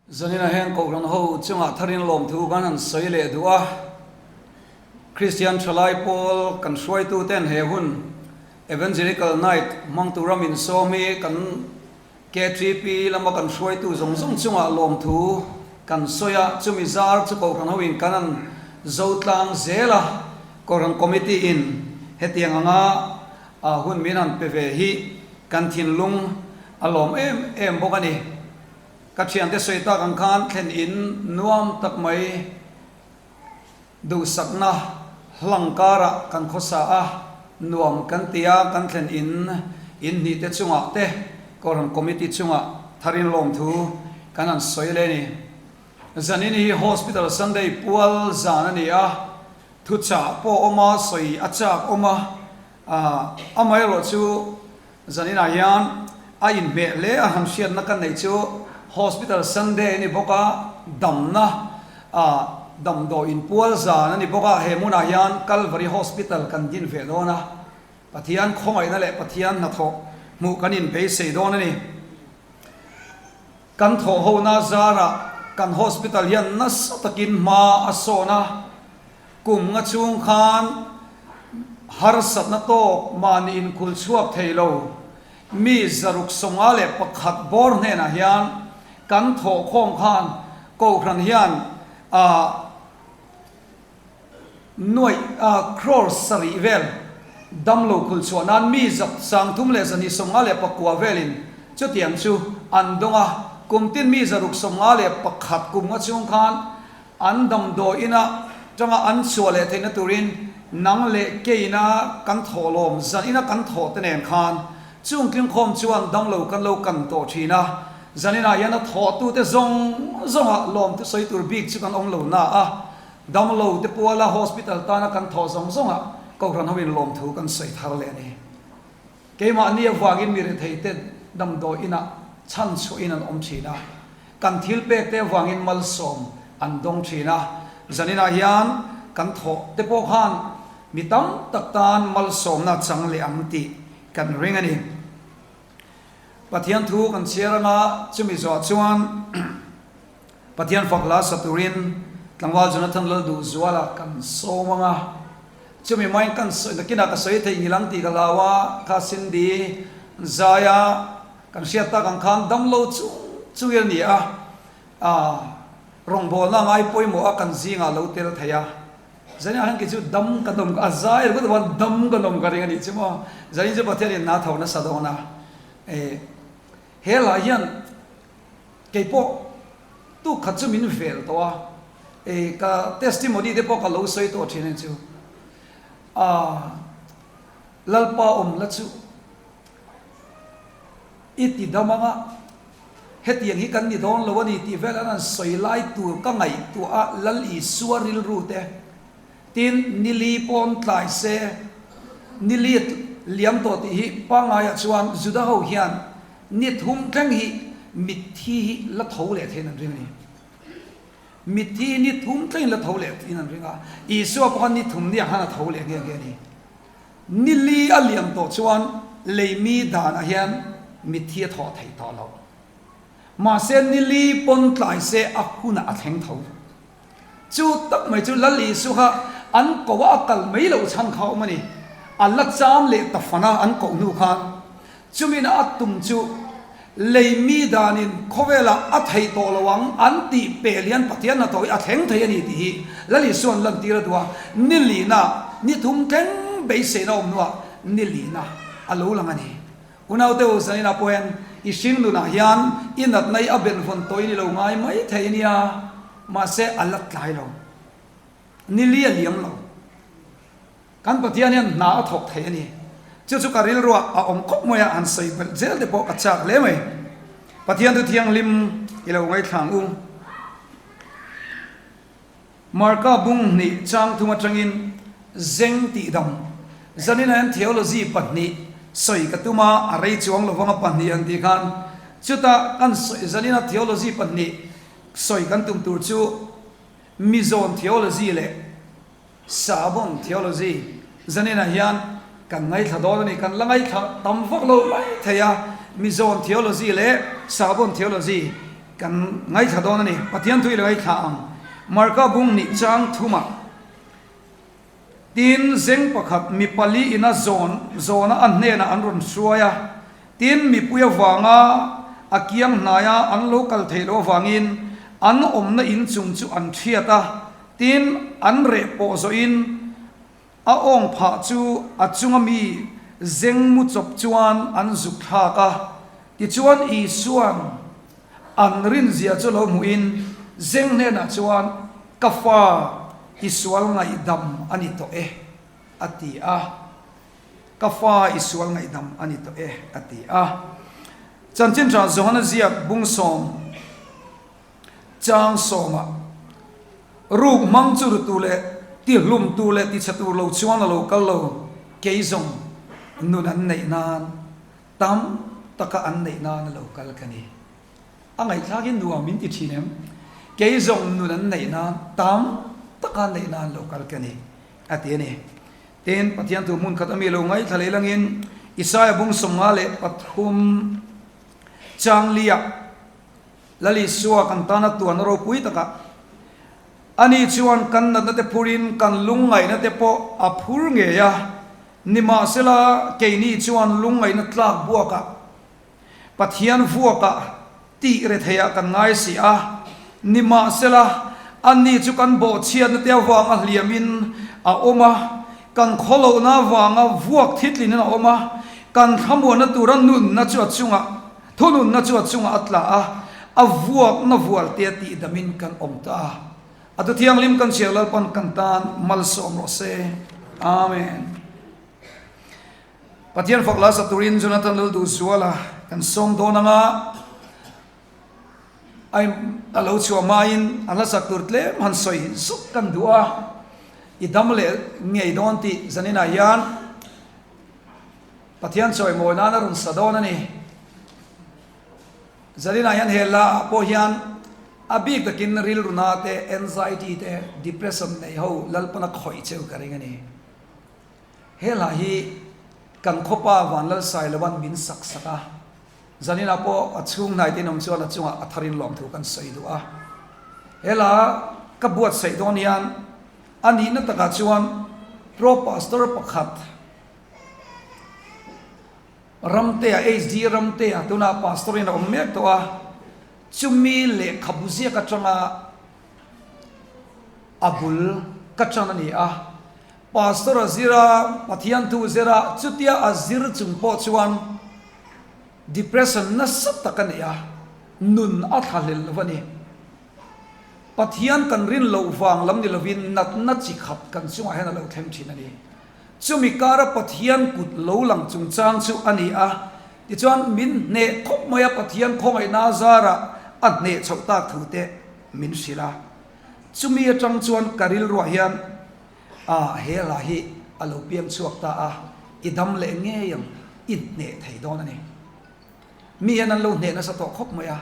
Zanina heng Kohhran ho chungah tharin lawmthu kan han sawi leh duh a, Kristian thalai pawl kan hruaitu ten he hun Evangelical Night hmang tura min sawm hi kan KTP lama kan hruaitu zawng zawng chungah lawmthu kan sawi a, chumi zar chu Kohhran ho in kan han zo tlang zel a, Kohhran Committee in hetiang anga hun min han pe ve hi kan thinlung a lawm em em bawk a ni. Ka thiante sawi tak ang khan thlen in nuam tak mai duhsakna hlang karah kan khawsa a, nuam kan ti a, kan thlen in in hnih te chungah te Kohhran Committee chungah tharin lawmthu kan han sawi leh a ni. Zanin hi Hospital Sunday pual zan a ni a, thuchah pawh awm a, sawi a chak awm a, amaherawh chu Zaninah hian a inhmeh hle a han hriatna ka neih chu Hospital Sunday a ni bawk a, damna damdawi inpual zan a ni bawk a, he hmunah hian Calvary Hospital kan din ve dawn a, Pathian khawngaihna leh Pathian hnathawh hmuh kan inbeisei dawn a ni. Kan thawhhona zarah kan hospital hian nasa takin hma a sawn a, kum nga chhung khan harsatna tawk mahni inkhul chhuak thei lo mi 651 bawr hnenah hian kan thawhkhawm khan Kohhran hian ah Nuaih a crore sarih vel damlo khul chhuah nan mi zap 3259 velin chutiang chu an dawng a, kum tin mi 651 kum nga chhung khan an damdawi ina tanga an chhuah leh theihna turin nang leh keina kan thawhlawm zan ina kan thawh te nen khan chung tlingkhawm chuan damlo kan lo kan tawh thin a, zaninah hian a thawhtute zawng zawngah lawmte sawi tur bik chu kan awm lo na a. Damlo te puala hospital tana kan thawh zawng zawngah Kohhran hoin lawmthu kan sawi thar leh a ni. Keimahni avangin mi rethei te damdawi inah chhan chhuahin an awm thin a, kan thil pek te avangin malsawm an dawng thin a, zaninah hian kan thawh te pawh khan mi tam tak tan malsawmna chang leh ang tih kan ring a ni. Pathian thu kan chhiar anga chumi zawh chuan Pathian fak hla sa turin tlangval Jonathan Lalduhzuala kan sawm ang a, chumi hmain kan sawi nakinah ka sawi theih ngilang tih ka hlau a, kha Cindy zaia kan hriat tak ang khan damlo chung chungin a ni a, ah rawngbawlna ngai pawimawh a kan zingah lo tel thei a, Zanin ah hian kei chu dam ka nawm a zai ringawt avang dam ka nawm ka ring a nih chu maw, Zanin chu Pathianin hna tho nasa dawn a, eh he hla hian Kei pawh tuk khat chu min vel tawh a, e ka testimony te pawh ka lo sawi tawh thin ang chu. Aaa Lalpa awm la chu i ti dam ang a, hetiang hi kan ni dawn lo a ni tih vel an han sawi lai tur ka ngaihtuah a, Lal Isua rilru te tin nili pawn tlai se, nili liam tawh tih hi pangaiah chuan Juda ho hian Ni thum thleng hi mitthi hi la tho leh theiin an ring a ni. Mitthi hi ni thum thlengin la tho leh theiin an ring a, Isua pawh khan ni thum niah khan a tho leh nghe nghe a ni. Ni li a liam tawh chuan leimi danah hian mitthi a thawh theih tawh loh. Mahse ni li pawn tlai se a hunah a thleng tho. Chu tak mai chu Lal Isu kha an koh a, a kal mai loh chhan kha a awm a ni. A la cham leh ta fan a an koh hnu khan. Chumina a tum chu lei mi danin khawvelah a theih tawh lo ang an tih pel hian Pathian hnathawh hi a thleng thei a ni tih hi Lal Isua'n lantir a duh a. Ni lina, ni thum thleng beiseina awm hnuah ni lina a lo lang a ni. Unaute u Zanina pawh hian i hring nunah hian i natna hi a benvawn tawh in i lo ngai mai thei nia, mahse a la tlai lo. Ni li a liam lo. Kan Pathian hian hna a thawk thei a ni. Chu chu ka rilruah a awm khawp mai a, han sawi belh zel te pawh ka chak hle mai. Pathian thu thianghlim i lo ngaithlang u. Marka bung hnih chang thum atangin zeng tih dam zanin ah hian theology pahnih sawi ka tum a, a rei chuang lovang a pahnih ang tih khan chuta kan sawi zanin a theology pahnih sawi kan tum tur chu Mizawn theology leh Sabon theology zanin ah hian kan ngaithla dawn a ni, kan la ngaithla tam vak lo mai thei a, Mizawn theology leh Sabon theology. Kan ngaithla dawn a ni. Pathian thu i la ngaithla ang. Marka bung nih chang thumah tin zeng pakhat mi pali ina zawn zawna a hnenah an rawn hruai a. Tin mipui avanga a kiang hnaia an lo kal theih loh avangin an awmna inchung chu an thiat a. Tin an reh pawh zawhin A awng phah chu a chunga mi zeng mu chawp chuan an zuk thlak a, tichuan Isua'n an rinzia chu lo hmuhin zeng hnenah chuan, Ka fa, i sual ngaihdam a ni tawh e, a ti a. Ka fa, i sual ngaihdam a ni tawh e, a ti a. Chanchin Tha Johana ziak bungsawm. Chang sawmah, Ruk hmang chu rutu leh tihlumtu leh tichhe tur lo chuan a lo kal lo, kei zawng nun an neih nan, tam taka an neih nan a lo kal ka ni. A ngaihthlakin nuam min ti thin em? Kei zawng nun an neih nan, tam taka an neih nan lo kal ka ni, a ti a ni. Tin, Pathian thu hmun khat ami lo ngaithla leh langin Isaia bung 53 Changlia, Lal Isua kan tana tuan ropui takah ani chuan kan natna te phurin kan lungngaihna te pawh a phur ngei a, nimahsela keini chuan lungngaihna tlak buakah Pathian vuakah tih retheiah kan ngai si a, nimahsela ani chu kan bawhchhiatna te avanga hliamin a awm a, kan khawlohna avanga vuak thitlinin a awm a, kan thlamuanna tura nunna chu a chungah Thununna chu a chungah a tla a, a vuakna vualte a tihdamin kan awm ta a. A thu thianghlim kan chhiar Lalpan kan tan malsawm rawh se. Amen. Pathian fak la sa turin Jonathan Lalduhzuala kan sawm dawn anga a a lo chhuah hmain a hla sak tur tlem han sawi zuk kan duh a, i dam leh ngei dawn tih zaninah hian Pathian chawimawi nan a rawn sa dawn a ni. Zalinah hian he la ah pawh hian a bik takin rilru na te, anxiety te, depression nei ho Lalpan a khawih cheu ka ring a ni. He hla hi kan khawpa Vanlalsailova'n min sak sak a, Zalinah pawh a chhung hnai te in awm chuan a chungah a tharin lawmthu kan sawi duh a. He hla ka buatsaih dawn hian a nihna takah chuan Pro Pastor pakhat, Ramtea, HD Ramtea, tunah Pastor in a awm mek tawh a, chumi lehkhabu ziak atanga a bul ka tan a ni a, Pastor a zir a, Pathian thu zir a, chutia a zir chung pawh chuan depression nasa tak a nei a, nun a thlahlel lo a ni. Pathian kan rin loh vang lam ni lovin natna chi khat kan chungah hian a lo thleng thin a ni. Chumi kara Pathian kut lo lang chungchang chu a ni a, tichuan min hneh khawp mai a, Pathian khawngaihna zarah a hneh chhoh tak thu te min hrilh a. Chumi atang chuan ka rilruah hian a he hla hi a lo piang chhuak ta a, i dam leh ngei ang, i hneh thei dawn a ni. Mi hian an lo hneh nasa tawh khawp mai a,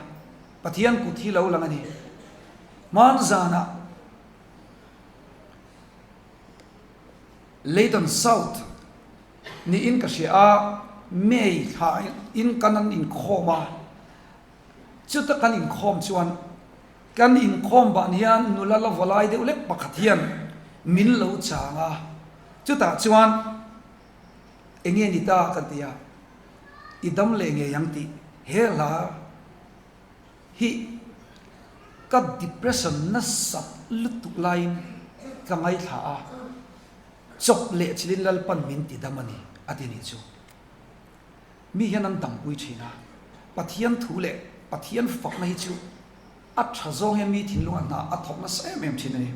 Pathian kut hi lo lang a ni. Hmanzanah. Leyton South niin ka hria a, May thla in kan an inkhawm a, chuta kan inkhawm chuan kan inkhawm ban hian nula la valai deuh lek pakhat hian min lo chang a, chutah chuan enge ni ta kan ti a, i dam leh ngei ang tih he hla hi ka depression nasat lutuk laiin ka ngaithla a, chawp leh chilin Lalpan min ti dam a ni a ti nih chu. Mi hian an dampui thin a, Pathian thu leh Pathian fakna hi chu a tha zawng hian mi thinlung a hna a thawk nasa em em thin a ni.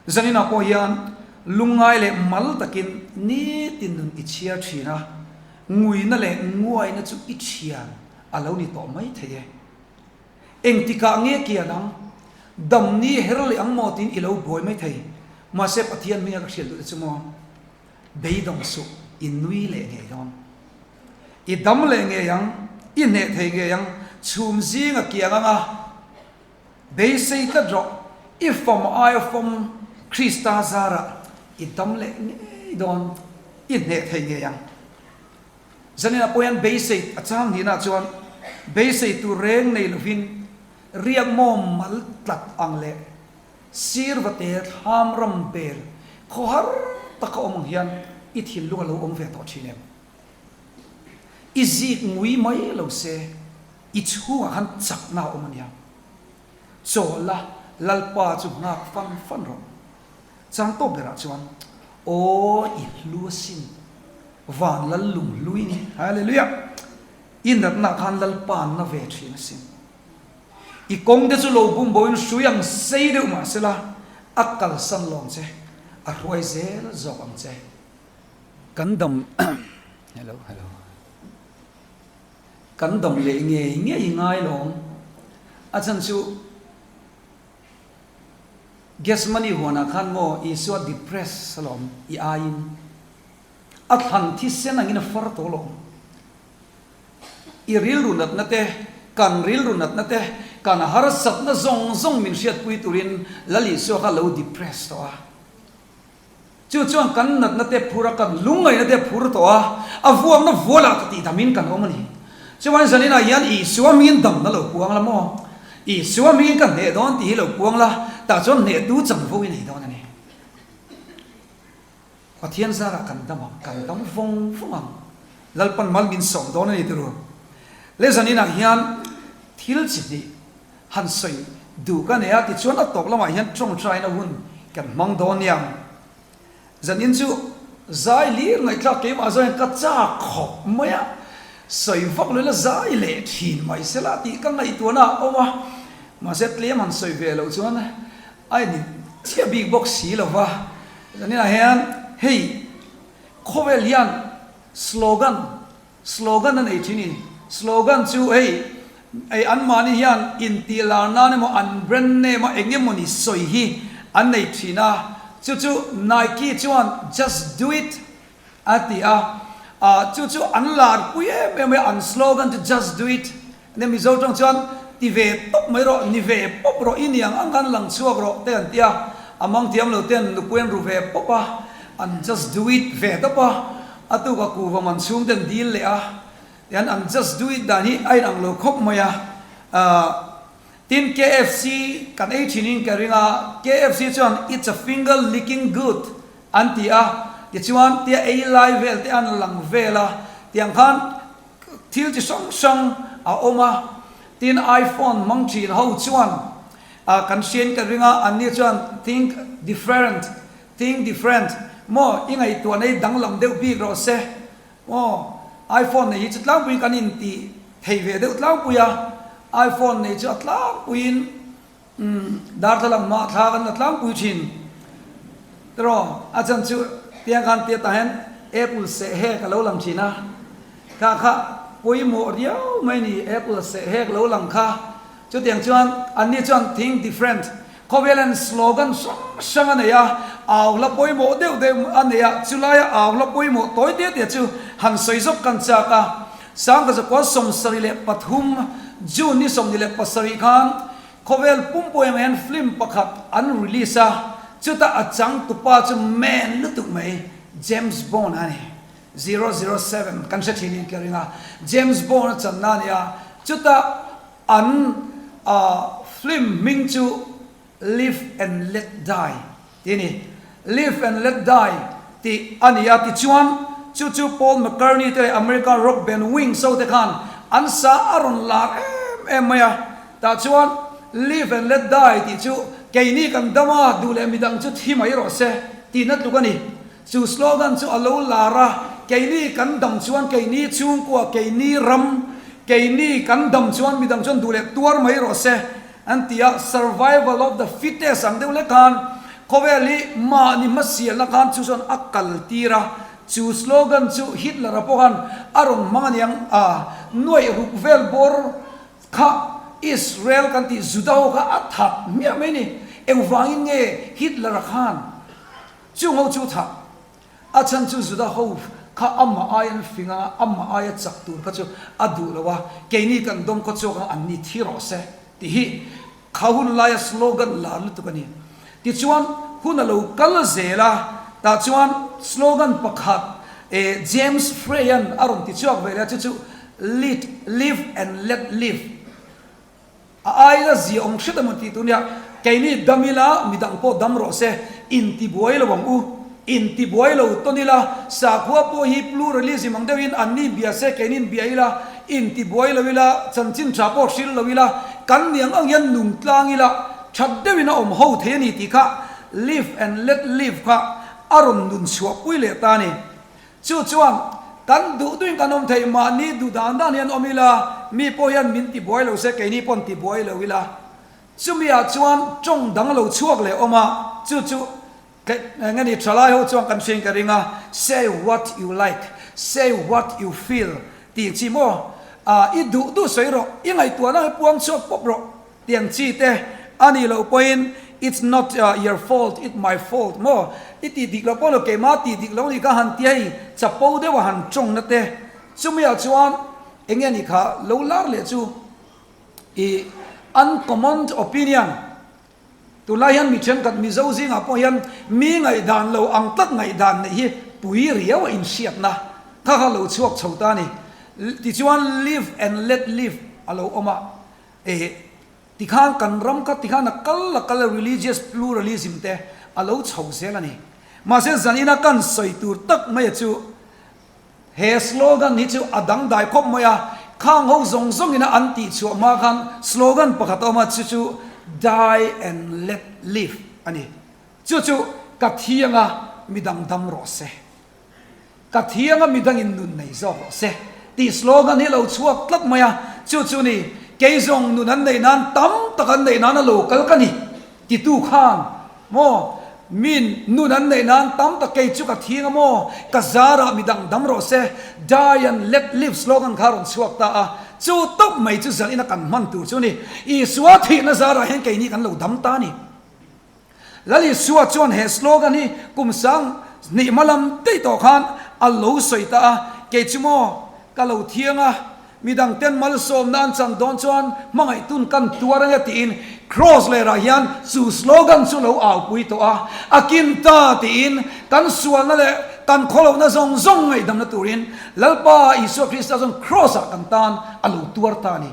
Zaninah pawh hian lungngai leh mal takin nitin nun i chhiar thin a, nguina leh nguaina chu i thian a lo ni tawh mai thei e. Engtikah nge kian ang? Dam ni her leh ang maw tiin i lo buai mai thei. Mahse Pathian hminga ka hriat duh te chu maw? Beidawng suh, i nui leh ngei dawn. I dam leh ngei ang, i hneh thei ngei ang, chhum zinga kiang anga beisei tlat rawh, i fam aia fam Krista zarah i dam leh ngei dawn, i hneh thei ngei ang. Zaninah pawh hian beisei a chang hnihna chuan beisei tur reng nei lovin. Riak maw mal tlat ang leh sirvate thlam ram bel khawhar taka awm ang hian i thinlung a lo awm ve tawh thin em? I zik ngui mai lo se i chhungah khan chakna a awm a nia. Chaw la Lalpa chu nghak fan fan rawh. Chang tawp berah chuan, Aw i hlu asin, van lal lung hlu i ni. Hallelujah! I natna khan Lalpa an na ve thin asin. I kawng te chu lo bum boin hrui ang sei deuh mah sela, a kalsan lawng che, a hruai zel zawk ang che. Kan dam Hello hello Kan dam leh ngei ngei ngai lawm. A chhan chu Gethsemane huanah khan maw Isua depress alawm i aiin. A thlan thisen angin a far tawh lawm. I rilru natna te, kan rilru natna te, kan harsatna zawng zawng min hriatpui turin Lal Isua kha lo depress tawh a. Chu chuan kan natna te phur a, kan lungngaihna te phur tawh a, a vuakna vualah ka tihdamin kan awm a ni. Chuan zaninah hian Isua hmingin damna lo puang la maw? Isua hmingin ka hneh dawn tih hi lo puang la, tah chuan hnehtu chanvo i nei dawn a ni. Pathian zarah kan dam ang, kan dam vawng vawng ang. Lalpan mal min sawm dawn a ni turu. Le zaninah hian thil chi hnih han sawi duh ka nei a, tichuan a tawp lamah hian tawngtaina hun kan hmang dawn nia. Zanin chu zai lir ngaihthlak keimah zawng hian ka chak khawp mai a, sawi vak lo ila zai leh thin mai sela tih ka ngaihtuahna a awm a, mahse tlem han sawi ve loh chuan a in chiah bik bawk si lo va, zaninah hian hei khawvel hian slogan Slogan a nei thin i, slogan chu hei ei anmahni hian intih lar nan emaw an brand name a eng emawni sawi hi an nei thin a, chu chu Nike chuan Just do it a ti a, ah chu chu an lar pui em em mai a, an slogan chu Just do it nia Mizo tawng chuan ti ve tawp mai rawh, ni ve pawp rawh, i niang ang khan lang chhuak rawh te an ti a, a mang thiam lo ten nupui an ru ve pawp a, an just do it ve tawp a. A tuk a kuhva man chhung ten dil leh a, tian an just do it dan hi a inang lo khawp mai a. Ahh tin KFC kan ei thin in ka ring a, KFC chuan it's a finger licking good an ti a, tichuan tia ei lai vel te an lang vel a, tiang khan thil chi hrang hrang a awm a. Tin iPhone hmang thin ho chuan ah kan hriain ka ring a, anni chuan think different Think different, maw i ngaihtuahna hi danglam deuh bik rawh se, maw iPhone nei hi chu tlangpuiin kan inti thei ve deuh tlangpui a, iPhone nei chu a tlangpuiin umm darthlalang hmaah thla kan la tlangpui thin tiraw, a chan chu tiang khan tia tah hian apple seh hek a lo lang thin a, kha kha pawimawh riau mai ni apple seh hek lo lang kha, chutiang chuan anni chuan think different Khawvelan slogan hrang hrang a nei a, au hla pawimawh deuh deuh a nei a, chulaia au hla pawimawh tawi te te chu han sawi zawk kan chak a. Sangkazakua 73, June ni 27 khan khawvel pumpuai ang hian film pakhat an release a, chuta a changtupa chu man lutuk mai James Bond a ni, 007 kan hre thin in ka ring a, James Bond a channa a ni a, chuta An film hming chu Live and Let Die tih a ni. Live and Let Die tih a ni a, tichuan chu chu Paul McCartney te leh American rock band Wings ho te khan an sa a rawn lar em em mai a. Tah chuan Live and Let Die tih chu keini kan dam a, duh leh midang chu thi mai rawh se tihna tluk a ni. Chu slogan chu a lo lar a, Keini kan dam chuan keini chhungkua, keini ram, keini kan dam chuan midang chuan duh leh tuar mai rawh se an ti a, survival of the fittest ang deuh lek khan khawvel hi mahni hmasialna khan chu chuan a kal tir a, chu slogan chu Hitler-a pawh khan a rawn hmang a niang a, nuaih ruk vel bawr kha Israel kan tih Juda ho kha a that hmiah mai a ni, engvangin nge Hitler-a khan Chung ho chu thah a chhan chu Juda ho kha amah aia an fing anga amah aia chak tur kha chu a duh lo a, keini kan dawm khaw chhuak anga an ni thi rawh se tih hi kha hun laia slogan lar lutuk a ni. Tichuan hun a lo kal zel a, tah chuan slogan pakhat eh James Frey-a'n a rawn ti chhuak ve leh a, chu chu Lead, live and let live. A aia zia awm hret emaw tih tur nia, keini dam ila midang pawh dam rawh se, intibuai lo ang u, intibuai lo tawn ila, sakhua pawh hi pluralism ang deuhin anni bia se keinin bia ila, intibuai lo ila, chanchin tha pawh hril lo ila, kan ni ang ang hian nung tlang ila, that deuhin a awm ho thei a ni tih kha live and let live kha a rawn nun chhuahpui leh ta a ni. Chu chuan, kan duh duhin kan awm thei, mahni duh dan dan hian awm ila, mi pawh hian min tibuai lo se, keini paw'n tibuai lo ila. Chumiah chuan tawng dang lo chhuak leh awm a, chu chu eng nge ni thalai ho chuan kan hriain ka ring a, say what you like, say what you feel tih chi maw? Ah, i duh duh sawi rawh, i ngaihtuahna hi puang chhuak pawp rawh. Tiang chi te a nih loh pawhin it's not your fault, it my fault maw? I tih dik loh pawh lo keimah tih dik lo nih kha han tia hei chapo deuh a han tawngna te chumiah chuan eng nge nih kha lo lar leh chu i uncommon opinion tunlai hian mi thenkhat Mizo zingah pawh hian mi ngaihdan lo ang tak ngaihdan neih hi pui riau a inhriatna kha kha lo chhuak chho ta a ni. Tichuan live and let live a lo awm a. Eh, tikhan kan ram kha tikhan a kal a kal a religious pluralism te a lo chho zel a ni. Mahse zanina kan sawi tur tak mai a chu he slogan hi chu a dangdai khawp mai a, khang ho zawng zawng ina an tih chhuah hma khan slogan pakhat a awm a chu chu die and let live a ni. Chu chu ka thi anga midang dam rawh se. Ka thianga midangin nun nei zawk rawh se tih slogan hi lo chhuak tlat mai a, chu chu ni, kei zawng nun an neih nan tam tak an neih nan a lo kal ka ni titu khan maw min nun an neih nan tam tak kei chu ka thianga maw ka zarah midang dam rawh se die and let live slogan kha a rawn chhuak ta a, chu tawp mai chu zalh ina kan hman tur chu ni, Isua thihna zarah hian keini kan lo dam ta a ni. Lal Isua chuan he slogan hi kum sang hnih hma lam daih tawh khan a lo sawi ta a, Kei chu maw, ka lo thiang a, midang ten malsawmna an chan dawn chuan hmangaihtun kan tuar ange tiin Kraws lerah hian chu slogan chu lo aupui tawh a, a kin ta tiin kan sualna leh kan khawlohna zawng zawng ngaihdamna turin Lalpa Isua Krista chuan Kraws-ah kan tan a lo tuar ta a ni.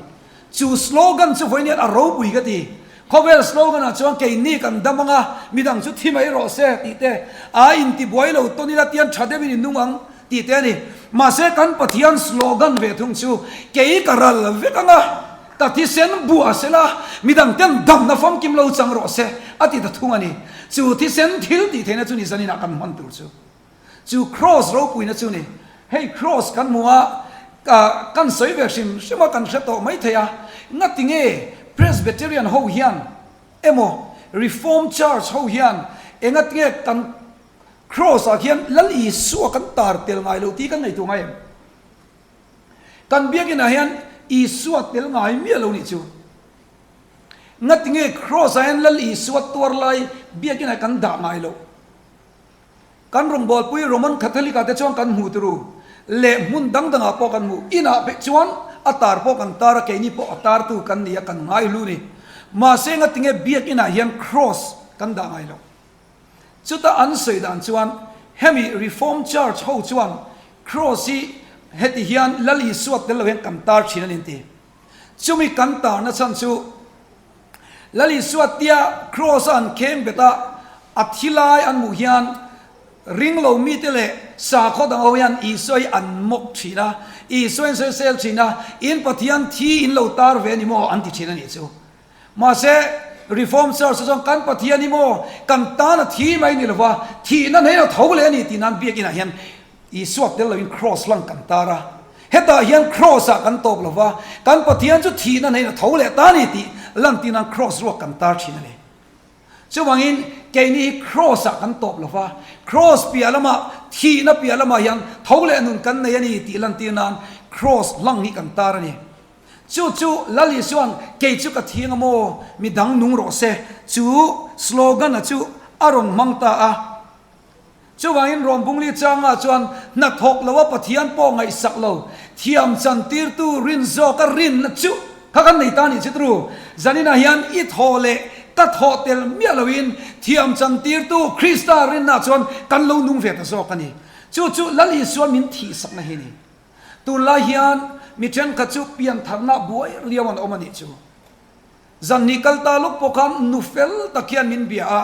Chu slogan chu vawiin hian a ropui ka ti. Khawvel slogan ah chuan keini kan dam ang a, midang chu thi mai rawh se tih te, a intibuai lo tawn ila tian tha deuhin i nung ang tih te a ni. Mahse kan Pathian slogan ve thung chu kei ka ral vek ang a, ka thisen buah sela midang ten damna famkim lo chang rawh se a ti ta thung a ni. Chu thisen thil tih theihna chu ni zaninah kan hman tur chu. Chu Kraws ropuina chu ni. Hei Kraws kan hmu a, kan sawi ve hrim hrim a, kan hre tawh mai thei a. Ngati nge Presbyterian ho hian emaw Reformed Church ho hian engati nge kan Kraws ah khian Lal Isua kan tar tel ngai lo tih kan ngaihtuah ngai em? Kan biakinn ah hian Isua tel ngai miah lo nih chu. Ngati nge Kraws ah hian Lal Isua tuar lai biakinn ah kan dah ngai loh? Kan rawngbawlpui Roman Catholic ah te chuan kan hmu turu leh hmun dang dangah pawh kan hmu. Inah pek chuan a tar pawh kan tar a, keini pawh a tartu kan ni a, kan ngaihlu ni. Mahse ngatinge biakinah hian cross kan dah ngai lo. Chuta an sawi dan chuan hemi Reformed Church ho chuan cross hi heti hian Lal Isua tel lo hian kan tar thin a ni an ti. Chumi kan tarna chhan chu Lal Isua tia Kraws a an kheng bet a, a thi lai an hmuh hian ringlo mite leh sakhaw dang ho hian Isua hi an mawk thin a, Isua in sawisel thin a, in Pathian thi in lo tar ve a ni maw an ti thin a nih chu. Mahse, Reformed Church chuan kan Pathian hi maw kan tan a thi mai ni lova, thihna hnein a tho leh a ni tih nan biakinah hian Isua tel loin Kraws lang kan tar a, hetah hian Kraws ah kan tawp lova, kan Pathian chu thihna hnein a tho leh ta a ni tih lantir nan Kraws ruak kan tar thin a ni. Chuvangin keini hi Kraws ah kan tawp lova, Kraws piah lamah, thihna piah lamah hian tho leh nun kan nei a ni tih lantir nan Kraws lang hi kan tar a ni. Chu chu Lal Isua'n kei chu ka thiang a maw, mi dang nung rawh se, chu slogan-a chu a rawn hmang ta a. Chuvangin Rom Bungli changah chuan hnathawk lo a Pathian pawh ngaihsak lo, thiam chantirtu rin zawka rinna chu kha kan nei ta nih chu tru. Zaninah hian i thawh leh ka thawh tel miah loin thiam chantirtu Krista rinnaah chuan kan lo nung ve ta zawk a ni. Chu chu Lal Isua min thihsakna hi a ni. Tunlai hian mi thenkhat chu piantharna buai riau an awm a nih chu. Zanni kal ta lawk pawh khan nu fel tak hian min bia a,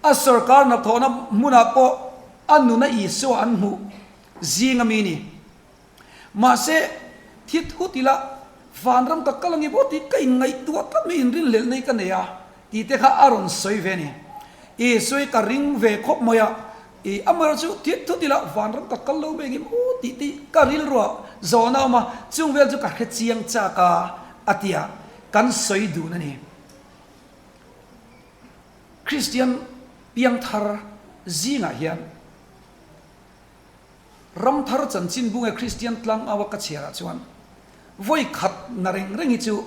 a sorkar hnathawhna hmunah pawh a nuna Isua an hmuh zing a mi ni. Mahse, thi thut ila vanram ka kal angi maw tih ka inngaihtuah tlat mai, inrinhlelh nei ka nei a tih te kha a rawn sawi ve a ni. Isua hi ka ring ve khawp mai a, I amaherawh chu thi thut ila vanram ka kal lo mai angi maw tih te ka rilruah zawhna a awm a, chung vel chu ka hre chiang chak a a ti a, kan sawi dun a ni. Kristian piangthar zingah hian Ramthar chanchinbu nge Kristian tlangau a ka chhiarah chuan vawi khat na reng reng hi chu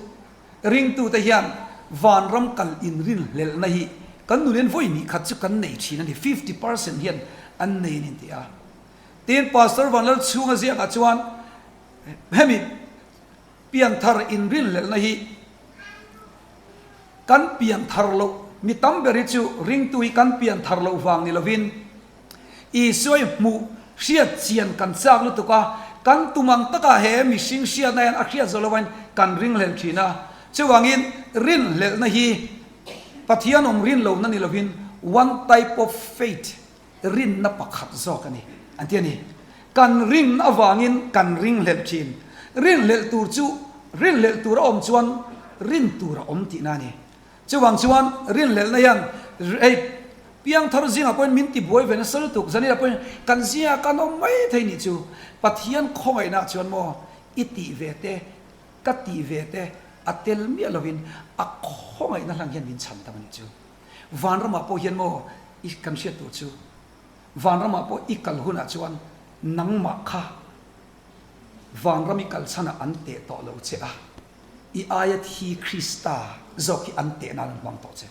ringtute hian vanram kal inrinhlelhna hi kan nun hian vawi hnih khat chu kan nei thin a ni, 50 percent hian an nei a ni ti a. Tin, Pastor Vanlalchhunga ziakah chuan hemi pianthar inrinhlelhna hi kan pianthar loh mi tam ber hi chu ringtu hi kan pianthar loh vang ni lovin, Isua i hmuh hriat chian kan chak lutuk a, kan tum ang takah he mihring hriatna hian a hriat zawh lovain kan ringhlelh thin a. Chuvangin rinhlelhna hi Pathian awm rin lohna ni lovin one type of faith, rinna pakhat zawk a ni an ti a ni. Kan rin avangin kan ringhlelh thin. Rinhlelh tur chu rinhlelh tur a awm chuan rin tur a awm tihna a ni. Chuvang chuan rinhlelhna hian hei piangthar zingah pawhin min tibuai ve nasa lutuk, zanina pawhin kan zingah kan awm mai thei nih chu. Pathian khawngaihnaah chuan maw i tih ve te, ka tih ve te a tel miah lovin a khawngaihna hlang hian min chhan tam a nih chu. Vanramah pawh hian maw i kan hriat tur chu vanramah pawh i kal hunah chuan nangmah kha vanram i kal chhanah an teh tawh lo che a. I aia thi Krista zawk hi an teh nan an hmang tawh che.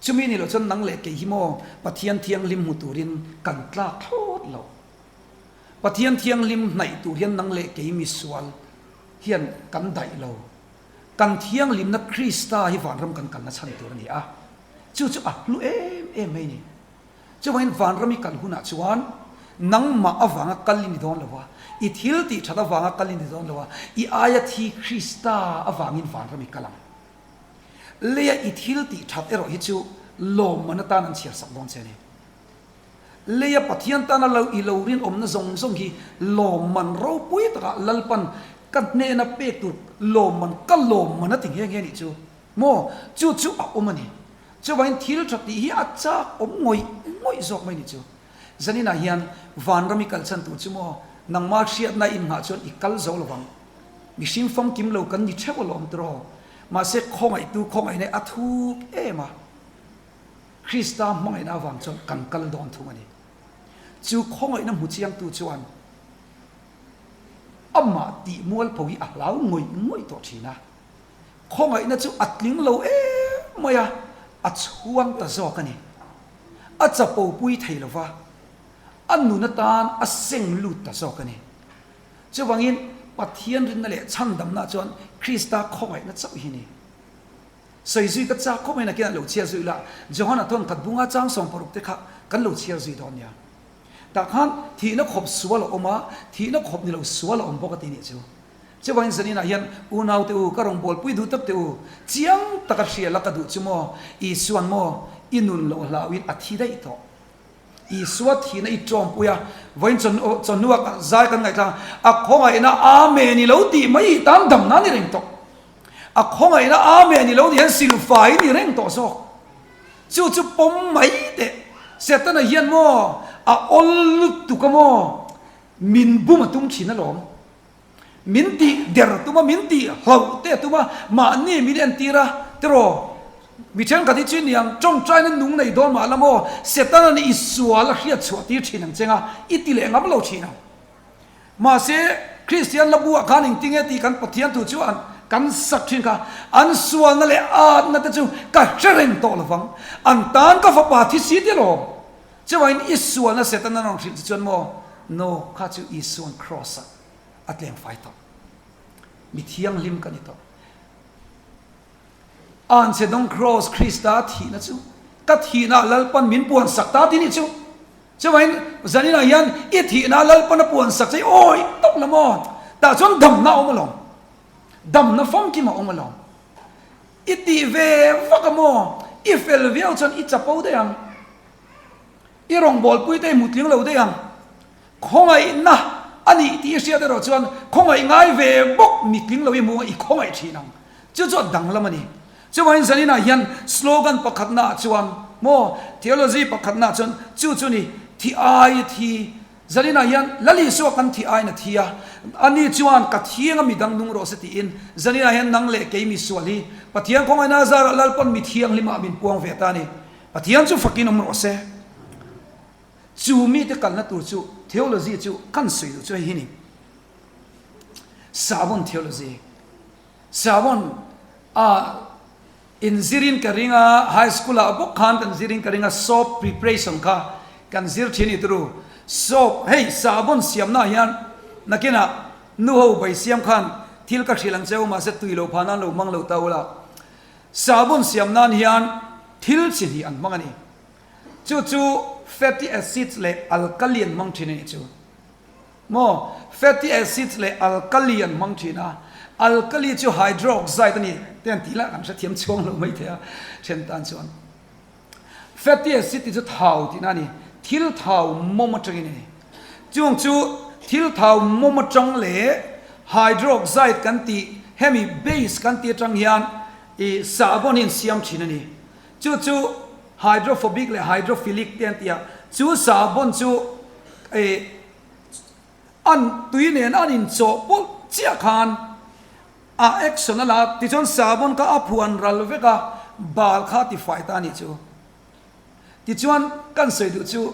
Chumi ni loh chuan nang leh kei hi maw Pathian Thianghlim hmu turin kan tlak thlawt lo. Pathian Thianghlim hnaih tur hian nang leh kei misual hian kan daih lo. Kan thianghlimna Krista hi vanram kan kalna chhan tur a ni a, chu chu a hlu em em mai a ni. Chuvangin vanram i kal hunah chuan nangmah avanga kal i ni dawn lo a, i thil tih that avanga kal i ni dawn lo a, i aia thi Krista avangin vanram i kal ang. Leia i thil tih that erawh hi chu lawmman atan an chhiar sak dawn che a ni. Leia Pathian tana lo i lo rinawmna zawng zawng hi lawmman ropui takah Lalpan ka hnena pek tur lawmman ka lawmman a ti nghe nghe nih chu maw? Chu chu a awm a ni. Chuvangin thil tha tih hi a chak awm ngawih ngawih zawk mai ni chu. Zaninah hian vanram i kalchhan tur chu maw nangmah hriatna inngah chuan i kal zo lo vang. Mihring famkim lo kan ni theuh alawm tiraw. Mahse khawngaihtu khawngaihna a thuk em a, Krista hmangaihna avang chuan kan kal dawn thung a ni. Chu khawngaihna hmu chiangtu chuan amah tih mualpho hi a hlau ngawih ngawih tawh thin a. Khawngaihna chu a tling lo em mai a, a chhuang ta zawk a ni. A chapo pui thei lo va, a nun atan a seng lut ta zawk a ni. Chuvangin Pathian rinna leh chhandamna chuan Krista khawngaihna chauh hi a ni. Sawi zui ka chak khawp mai nakinah lo chhiar zui ila, Johana thawn khat bunga chang 16 te kha kan lo chhiar zui dawn nia. Tah khan thihna khawp sual a awm a, thihna khawp ni lo sual a awm bawk a ti nih chu. Chuvangin zaninah hian unaute u, ka rawngbawlpui duh tak teh u, chiang taka hria la ka duh chu maw, Isua'n maw i nun loh hlauhin a thi daih tawh. Isua thihna i tawmpui a, vawiin chawhnua zai kan ngaihthlak a, a khawngaihna Amen i lo tih mai i tan damna a ni reng tawh. A khawngaihna Amen i lo tih hian silfai i ni reng tawh zawk. Chu chu pawm mai teh. Setana hian maw a awl lutuk a maw, min bum a tum thin alawm. Min tih der tum a, min tih hlauh te a tum a, mahni min entir a, tiraw? Mi thenkhat hi chu niang, tawngtaina nung nei dawn mah la maw, Setana'n i sual a hriat chhuah tir thin ang cheng a, i ti leh ngam lo thin ang. Mahse, Kristian la buah khan engtinge tih kan Pathian thu chu an kan sak thin kha, an sualna leh atna te chu ka hre reng tawh lo vang, an tan ka fapa thi si ti alawm. Chuvangin i sualna Setana rawn hrilh che chuan maw, No, kha chu Isua'n Kraws-ah a tleng fai tawh. Mi thianghlim ka ni tawh. Anchhe dawng Kraws Krista thihna chu ka thihna Lalpan min puan sak ta ti nih chu. Chuvangin zaninah hian i thihna Lalpan a puan sak che i awi tawp la maw? Tah chuan damna a awm alawm. Damna famkim a awm alawm. I tih ve vak a maw? I fel viau chuan i chapo daih ang. I rawngbawlpui te i hmu tling lo daih ang. Khawngaihna a nih tih i hriat erawh chuan khawngaih ngai ve bawk mi tling lo i hmu ang i khawngaih thin ang. Chu chu a danglam a ni. Chuvangin zaninah hian slogan pakhatnaah chuan maw theology pakhatnaah chuan chu chu ni thi ai thi zaninah hian Lal Isua kan thi aiin a thi a, ani chuan ka thianga midang nung rawh se tiin zaninah hian nang leh kei misual hi Pathian khawngaihna zarah Lalpawn mi thianghlimah min puang ve ta a ni. Pathian chu fakin awm rawh se. Chu mite kalna tur chu theology chu kan sawi duh chu hei hi ni. Savon theology. Savon a in zirin ka ring a, high school ah bawk khan kan zirin ka ring a, soap preparation kha kan zir thin i turu. Soap hei savon siamna ah hian nakinah nu ho bai siam khan thil ka hrilh ang che u mahse tui lo phah nan lo hmang lo ta ula. Savon siam nan hian thil chi hnih an hmang a ni. Chu chu fatty acids leh alkali an hmang thin a nih chu. Maw? Fatty acids leh alkali an hmang thin a, alkali chu hydroxide a ni te an tih lah kan hrethiam chhuang lo mai thei a then tan chuan. Fatty acid tih chu thau tihna a ni, thil thau mawm atangin a ni. Chung chu thil thau mawm atang leh hydroxide kan tih hemi base kan tih atang hian ih sahbawn hi an siam thin a ni. Chu chu hydrophobic leh hydrophilic te an ti a, chu sahbawn chu eh an tui nen an inchawhpawlh chiah khan a action a la a, tichuan sahbawn kha a phuan ral vek a, bal kha a tifai ta a nih chu. Tichuan kan sawi duh chu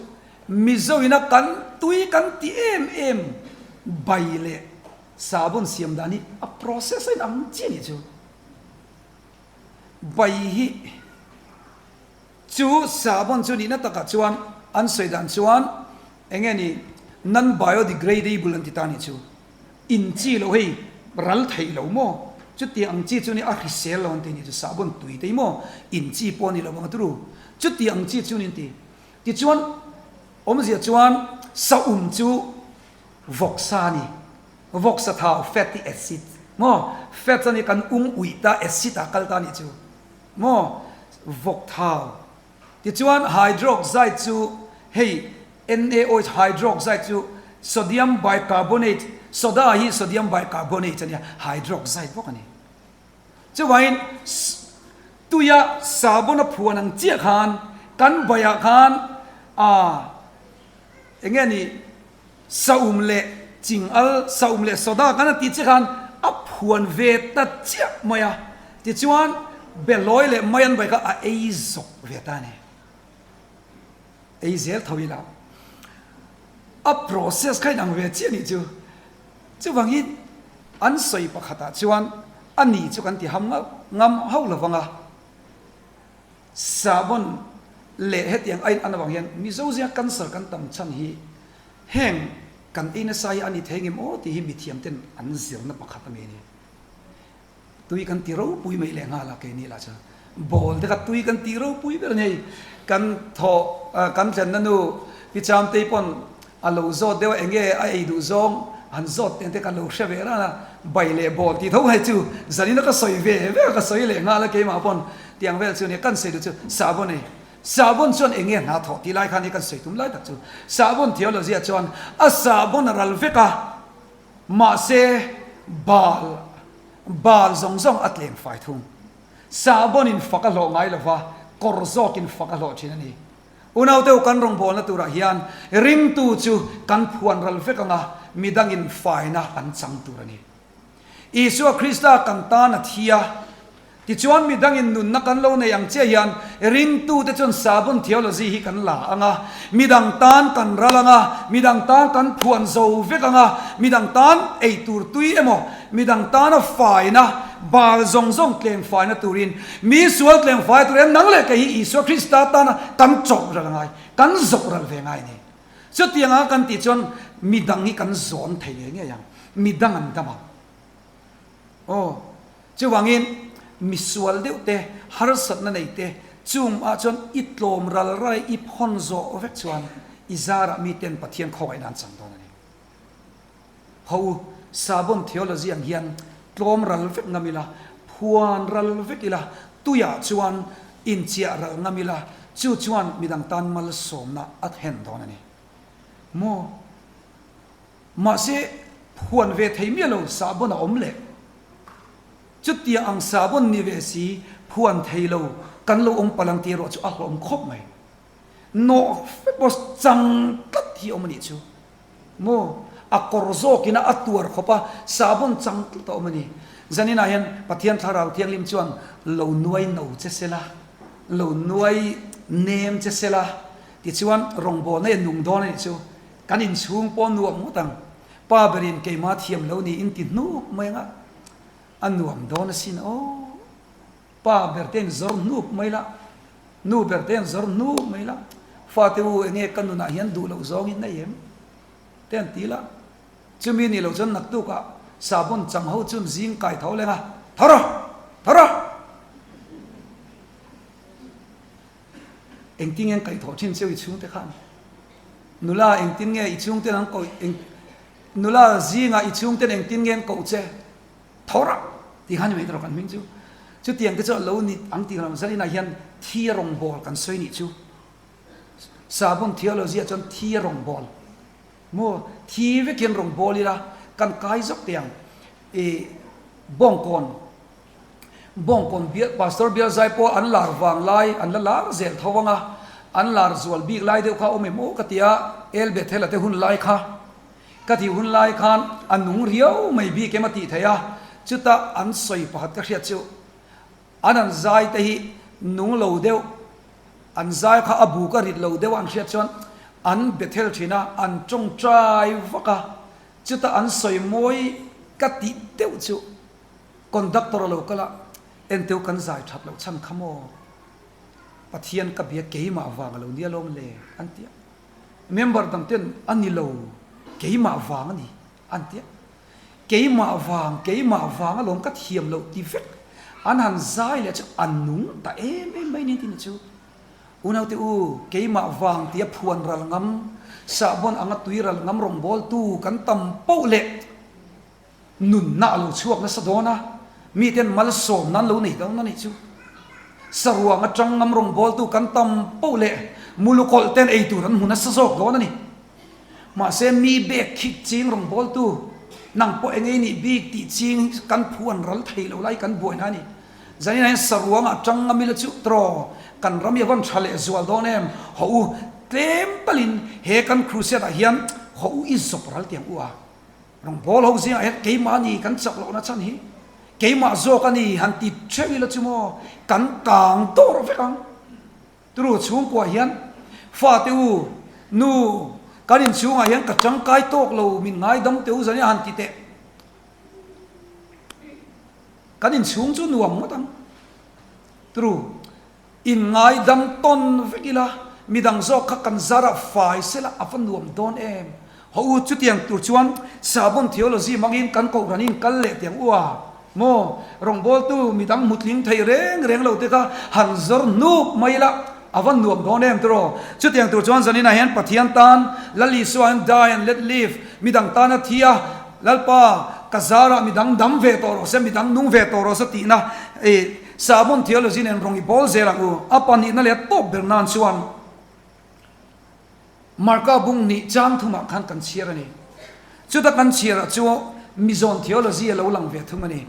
Mizo ina kan tui kan ti em em bai leh sahbawn siam dan hi a process a inang chiah a nih chu. Bai hi chu sahbawn chu nihna takah chuan an sawi dan chuan eng nge ni non biodegradable an ti ta nih chu. In chi loh hei ral theih lo maw? Chutiang ang chi chu ni a hrisel lo an ti nih chu sahbawn tui te hi maw in chi pawh a ni lo ang a turu. Chutiang ang chi chu ni an ti. Tichuan awmzia chuan saum chu vawksa a ni. Vawksa thau fatty acid maw fats a ni kan um uih ta acid ah kal ta nih chu maw vawk thau tichuan hydroxide chu hei NaOH hydroxide chu sodium bicarbonate soda hi sodium bicarbonate a nia hydroxide bawk a ni chuvangin tuia sabun a phuan ang chiah khan kan baiah khan ah eng nge ni Saum leh ching al, saum leh soda kan a tih chiah khan a phuan ve ta chiah mai a, tichuan behlawi leh mai an bai kha a ei zawk ve ta a ni. Ei zel tho ila a process kha inang ve chiah nih chu. Chuvangin an sawi pakhatah chuan a ni chu kan ti ham ngam hauh lo vang a. Sahbawn leh hetiang a in an avang hian Mizo zinga cancer kan tam chhan hi heng kan ei nasa hi a ni thei ngem aw tih hi mithiam ten an zirna pakhat a mi a ni. Tui kan ti ropui mai leh nghal a keini lah chuan ball te kha tui kan ti ropui ber a ni hei. Kan thawh kan thlenna nu Pi Chamtei pawn A lo zawt deuh a, enge a ei duh zawng han zawt teh te ka lo hre ve ran a, bai leh bawl tih tho hai chu zanin a ka sawi ve ve a, ka sawi leh nghal a keimah pawn tiang vel chu nia kan sawi duh chu sahbawn ei. Sahbawn chuan enge hna thawh tih lai khan hi kan sawi tum lai tak chu sahbawn theology ah chuan a sahbawn a ral vek a, mahse bal bal zawng zawng a tleng fai thung. Sahbawn in fak a hlawh ngai lova, kawr zawk in fak a hlawh thin a ni. Unauteu kan rawngbawlna turah hian ringtu chu kan phuan ral vek anga midangin faina an chang tur a ni. Isua Krista kan tan a thi a, tichuan midangin nunna kan lo nei ang chiah hian ringtute chuan sabun theology hi kan la anga, midang tan kan ral anga, midang tan kan phuan zo vek anga, midang tan ei tur tui emaw, midang tana faina, Bal zawng zawng tleng faina turin, mi sual tleng fai turin nang leh kei hi Isua Krista tana kan chawp ral ngai, kan zawh ral ve ngai a ni. Chutianga kan tih chuan mi dang hi kan zawn thei ngei ngei ang, mi dang an dam ang. Aw, chuvangin mi sual deuh te, harsatna nei te, chung ah chuan i tlawm ral ral i phawn zawh vek chuan i zarah miten Pathian khawngaihna an chang dawn a ni. Ho u, Sabon theology ang hian tlawm ral vek ngam ila, Phuan ral vek ila, tuiah chuan inchiah ral ngam ila, chu chuan midang tan malsawmna a thlen dawn a ni. Maw? Mahse, phuan ve thei miah lo sahbawn a awm leh. Chutia ang sahbawn ni ve si, phuan thei lo kan lo awm palh ang tih erawh chu a hlawm khawp mai. Nawh fek pawh chang tlat hi a awm a nih chu. Maw? A kawr zawkin a tuar khawp a, sahbawn chang tlat a awm a ni. Zaninah hian Pathian Thlarau Thianghlim chuan lo nuai no che se la, lo nuai nem che se la, tichuan rawngbawlna i nung dawn a nih chu. Kan inchhung pawh nuam ngawt ang. Pa berin keimah thiam lo niin ti hnuk mai anga a nuam dawn asin aw. Pa ber te in zawr hnuk mai la, nu ber te in zawr hnuk mai la, fate u enge ka nunah hian duh loh zawng in nei em? Te an ti la. Chumi nih loh chuan naktukah sahbawn chang ho chun zing kai tho leng a, Tho rawh! Tho rawh! Engtin nge an kaihthawh thin cheu i chhungte khan? Nula engtin nge i chhungten an koh eng nula zingah i chhungten engtin nge an koh che? Tho rawh! Tih khan ni mai tawh kan hming chu. Chutiang te chu a lo ni ang tih lam zaninah hian thi a rawngbawl kan sawi nih chu. Sahbawn theology ah chuan thi a rawngbawl. Maw thi vek hian rawngbawl ila kan kai zawk teh ang. I bawngkawn bawngkawn bial pastor bial zai pawh an lar vang lai an la lar zel tho ang a, an lar zual bik lai deuh kha awm em aw ka ti a, El Bethel a te hun lai kha. Ka tih hun lai khan a nung riau mai bik em a tih theih a, chutah an sawi pakhat ka hriat chu an an zai te hi nung lo deuh, an zai kha a buk a rit lo deuh a an hriat chuan an Bethel thin a, an tawngtai vak a, chutah an sawi mawi ka tih deuh chu conductor a lo kal a, enteu kan zai that loh chhan kha maw Pathian ka bia keimah vang a lo nia lawm le an ti a. Member dang ten a ni lo, keimah vang a ni an ti a. Keimah vang, keimah vang alawm ka thiam loh ti vek an han zai leh chu a nung ta em em mai nen tih ni chu. Unaute u, keimah vang tia phuan ral ngam, sahbawn anga tui ral ngam rawngbawltu kan tam poh leh Nunna a lo chhuak nasa dawn a, miten malsawmna an lo nei dawn a nih chu. Saruang atang ngam rawngbawltu kan tam poh leh mulukawlh ten ei tur an hmu nasa zawk dawn a ni. Mahse mi bek khik ching rawngbawltu, nang pawh eng ei nih bik tih ching kan phu an ral thei lo lai kan buaina a ni. Zanin ah hian saruang atang ngam ila chu tawh kan ram hi a van tha leh zual dawn em? Haw u, tlem talin he kan crusade ah hian haw u i zawp ral tiang u a. Rawngbâwl ho zingah hian keimah a ni kan chak lohna chhan hi keimah zawk a ni han ti theuh ila chu maw kan kang dawr vek ang. Turu chhungkuah hian fate u, nu kan inchhungah hian ka tangkai tawk lo min ngaidam teh u zan i han ti teh. Kan inchhung chu nuam ngawt ang. Turu. Inngaidam tawn vek ila, midang zawk kha kan zar a fai sela a va nuam dawn em? Haw u, chutiang tur chuan Sahbawn Theology hmangin kan kohhran in kal leh tiang u a maw? Rawngbawltu midang hmutling thei reng reng lo te kha han zawr hnup mai ila a va nuam dawn em tiraw? Chutiang tur chuan zaninah hian Pathian tan Lal Isua hian die and let live, midang tana thi a, Lalpa ka zarah midang dam ve tawh rawh se, midang nung ve tawh rawh se tihna i Sahbawn theology nen rawng i bawl zel ang u. A pahnihna leh a tawp ber nan chuan Marka bung hnih chang thumah khan kan chhiar a ni. Chuta kan chhiarah chu Mizawn theology a lo lang ve thung a ni.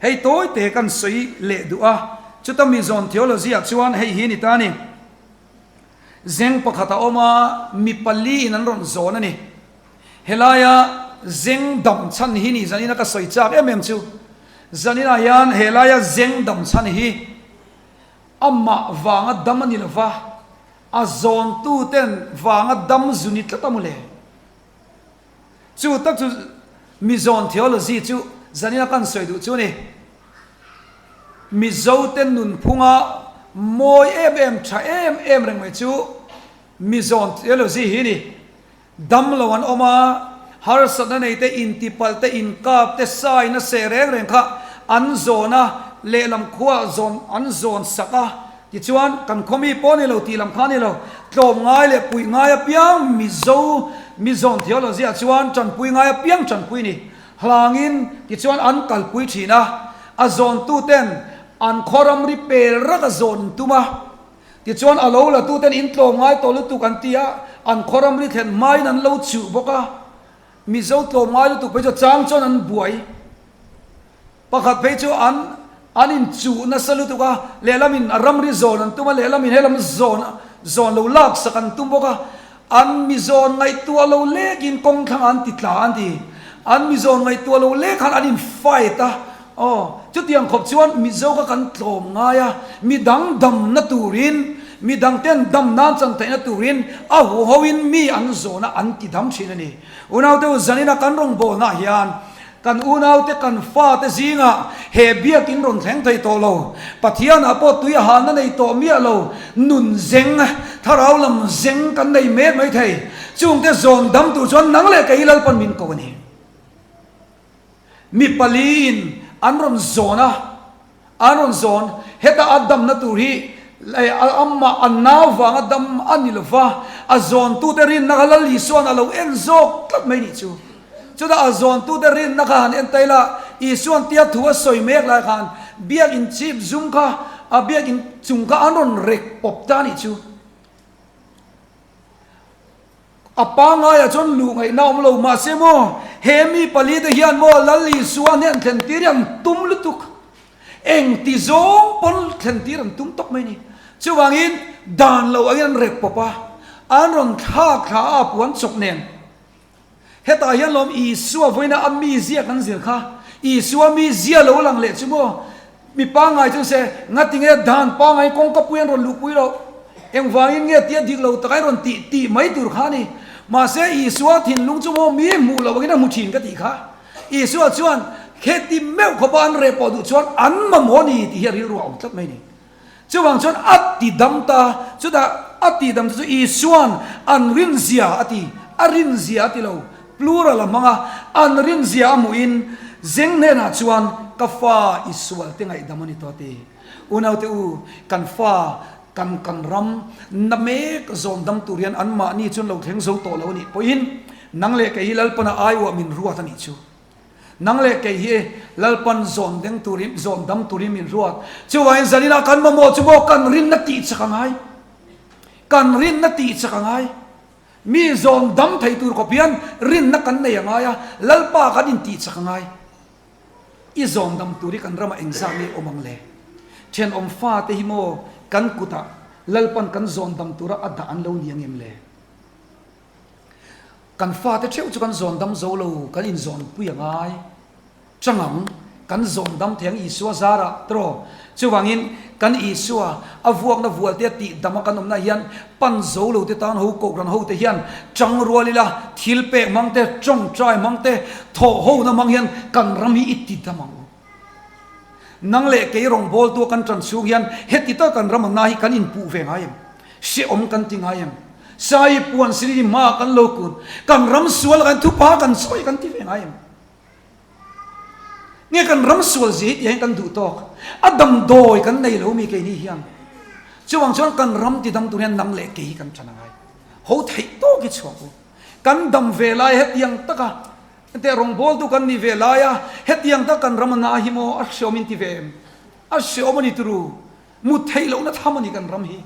Hei tawi te kan sawi leh duh a, chuta Mizawn theology ah chuan hei hi a ni ta a ni. Zeng pakhat a awm a, mi pali in an rawn zawn a ni. Helaia zeng dam chhan hi ni zanina ka sawi chak em em chu. Zaninah hian helaia zeng dam chhan hi amah vanga dam a ni lova, a zawntuten vanga dam zu ni tlat a mawle. Chu tak chu Mizawn theology chu zanina kan sawi duh chu a ni. Mizote nunphunga mawi em em tha em em reng mai chu Mizawn theology hi a ni. Dam lo an awm a, harsatna nei te, intipalh te, inkap te, saina seh reng reng kha an zawn a, lehlam khuaah zawn an zawn sak a, tichuan kan khaw mi pawh a ni lo tih lam kha a ni lo, tlawm ngai leh puih ngai apiang Mizo Mizawn theology ah chuan tanpui ngai apiang tanpui ni hlangin tichuan an kalpui thin a. A zawntuten an khaw ramri pel rak a zawn an tum a. Tichuan a lo latuten in tlawm ngai tawh lutuk an ti a, an khaw ramri thlen hmain an lo chuh bawk a. Mizo tlawm ngai lutuk phei chu chang chuan an buai. Pakhat phei chu an an inchuh nasa lutuk a, lehlamin a ramri zawn an tum a, lehlamin helam zawn zawn lo laksak an tum bawk a, an mi zawn ngaihtuah lo lekin kawng thlangah an ti tla an ti. An mi zawn ngaihtuah lo lek khan an in fight a, aw chutiang khawp chuan Mizo kha kan tlawm ngai a, midang damna turin, midang ten dam nan chan theihna turin a huhoin mi an zawn a, an ti dam thin a ni. Unaute u zanina kan rawngbawlnaah hian Kan unaute kan fate zingah he biakin rawn thleng thei tawh lo, Pathianah pawh tui a halna nei tawh miah lo, nun zeng, thlarau lam zeng kan nei mek mai thei. Chungte zawn dam tur chuan nang leh kei Lalpan min ko a ni. Mi paliin an rawn zawn a. An rawn zawn, heta a damna tur hi amah a nau vanga dam a ni lova, a zawntute rinna kha Lal Isua'n a lo en zawk tlat mai nih chu. Chutah a zawntute rinna kha han en ta ila, Isua'n tia thu a sawi mek lai khan biakin chip zum kha a biakin chung kha an rawn rek pawp ta nih chu. A pangaiah chuan luh ngaihna awm lo mahse maw he mi palite hian maw Lal Isua hnen thlen tir hi an tum lutuk. Eng ti zawng pawn thlen tir an tum tawp mai ni. Chuvangin dan lo angin an rek pawp a, an rawn thlak thla a puan chawp nen. Hetah hian lawm Isua vawiina a mizia kan zir kha. Isua mizia lo lang leh chu maw Mi pangngai chu se, ngatinge dan pangngai kawngka pui an rawn luhpui loh? Engvangin nge tia dik lo taka i rawn tih tih mai tur kha a ni. Mahse, Isua thinlung chu maw mi hmuh loh angin a hmu thin ka tih kha. Isua chuan, Kheti meuh khawpa an reh pawh duh chuan an mamawh a ni tih hi a rilru a awm tlat mai a ni. Chuvang chuan a ti dam ta, chutah a ti dam te chu Isua'n an rinzia a ti, a rinzia a ti lo, plural a hmang a, an rinzia a hmuhin zeng hnenah chuan ka fa i sual te ngaihdam a ni tawh a ti. Unaute u, kan fa, kan kan ram na mek zawn dam tur hian anmahni chuan lo thleng zo tawh lo a nih pawhin nang leh kei hi Lalpana aiawh min ruat a nih chu. Nang leh kei hi Lalpan zawn deng turin, zawn dam turin min ruat. Chuvangin zaninah kan mamawh chu maw kan rinna tih chak a ngai. Kan rinna tih chak a ngai. Mi zawn dam thei tur khawp hian rinna kan nei a ngai a, Lalpa kan intih chak a ngai. I zawn dam tur hi kan ramah engzah nge awm ang le? Thenawm fate hi maw kan kutah Lalpan kan zawn dam tura a dah an lo ni ang em le? Kan fate theuh chu kan zawn dam zo lo, kan inzawn pui a ngai. Chang ang, kan zawn dam thei ang Isua zarah tawh. Chuvangin kan Isua a vuakna vualte a tih dam a kan awmna hian pan zo lo te tan ho kohhran ho te hian chang rual ila, thil pek hmang te, tawngtai hmang te, thawh hona hmang hian kan ram hi i ti dam ang u. Nang leh kei rawngbawltu a kan tan chhung hian heti tak kan ram anna hi kan inpuh ve ngai em? Hrehawm kan ti ngai em? Sai puan sirin hmaah kan lo kun, kan ram sual ah kan thupa kan sawi kan ti ve ngai em? Nge kan ram sual zia hi tiah hian kan duh tawk? A damdawi kan nei lo mi keini hian. Chuvang chuan kan ram ti dam tur hian nang leh kei hi kan tan a ngai. Ho theih tawk hi chhuak u. Kan dam ve lai hetiang taka Hetiang rawngbawltu kan nih ve laia hetiang tak kan ram a na hi maw a hreawm in ti ve em? A hreawm a ni turu, mut theih lohna tham a ni kan ram hi.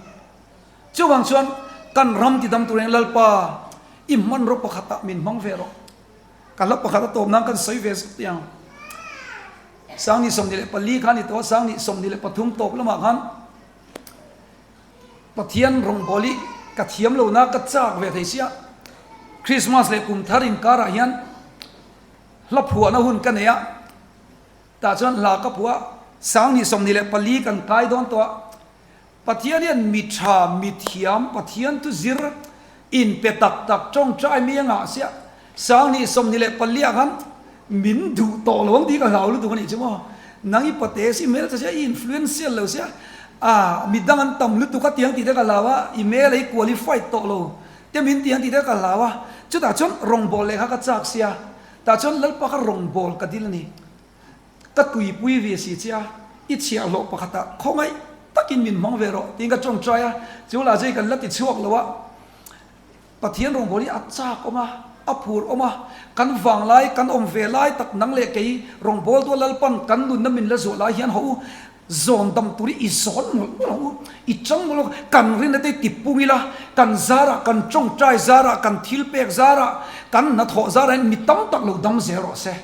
Chuvang chuan kan ram ti dam tur hian Lalpa i hmanraw pakhatah min hmang ve rawh. Ka hla pakhat a tawp nan kan sawi ve zet ang. Sangni 24 kha a ni tawh a, Sangni 23 tawp lamah khan Pathian rawngbâwl hi ka thiam lo na ka châk ve thei sia. Christmas leh kum thar inkarah hian hla phuahna hun ka nei a, tah chuan hla ka phuah a, Sangni 24 kan kai dawn tawh a. Pathian hian mi tha, mi thiam, Pathian thu zir inpe tak tak tawngtai mi a ngah sia. Sangni 24 ah khan min duh tawh lo ang tih ka hlau lutuk a nih chu maw. Nang i pate si hmel ta sia, i influential lo sia, ah midang an tam lutuk a tiang tih te ka hlau a, i hmel a i qualified tawh lo te min ti ang tih te ka hlau a. Chutah chuan rawngbâwl lehkha ka châk sia, tah chuan Lalpa kha rawngbâwl ka dil a ni. Ka tuipui ve si che a, i chhiahhlawh pakhatah khawngaih takin min hmang ve rawh tiin ka tawngtai a, chu lah chu i kan la ti chhuak lo a. Pathian rawngbâwl hi a châk awm a. A phur awm a, kan vanglai, kan awm ve lai tak nang leh kei rawngbawltu a Lalpan kan nunna min la zuah lai hian haw u, zawn dam tur hi i zawn mawlh mawlh ang u, i chang mawlh ang u, kan rinna te ti pung ila, kan zarah, kan tawngtai zarah, kan thil pek zarah, kan hnathawh zarah hian mi tam tak lo dam zel rawh se.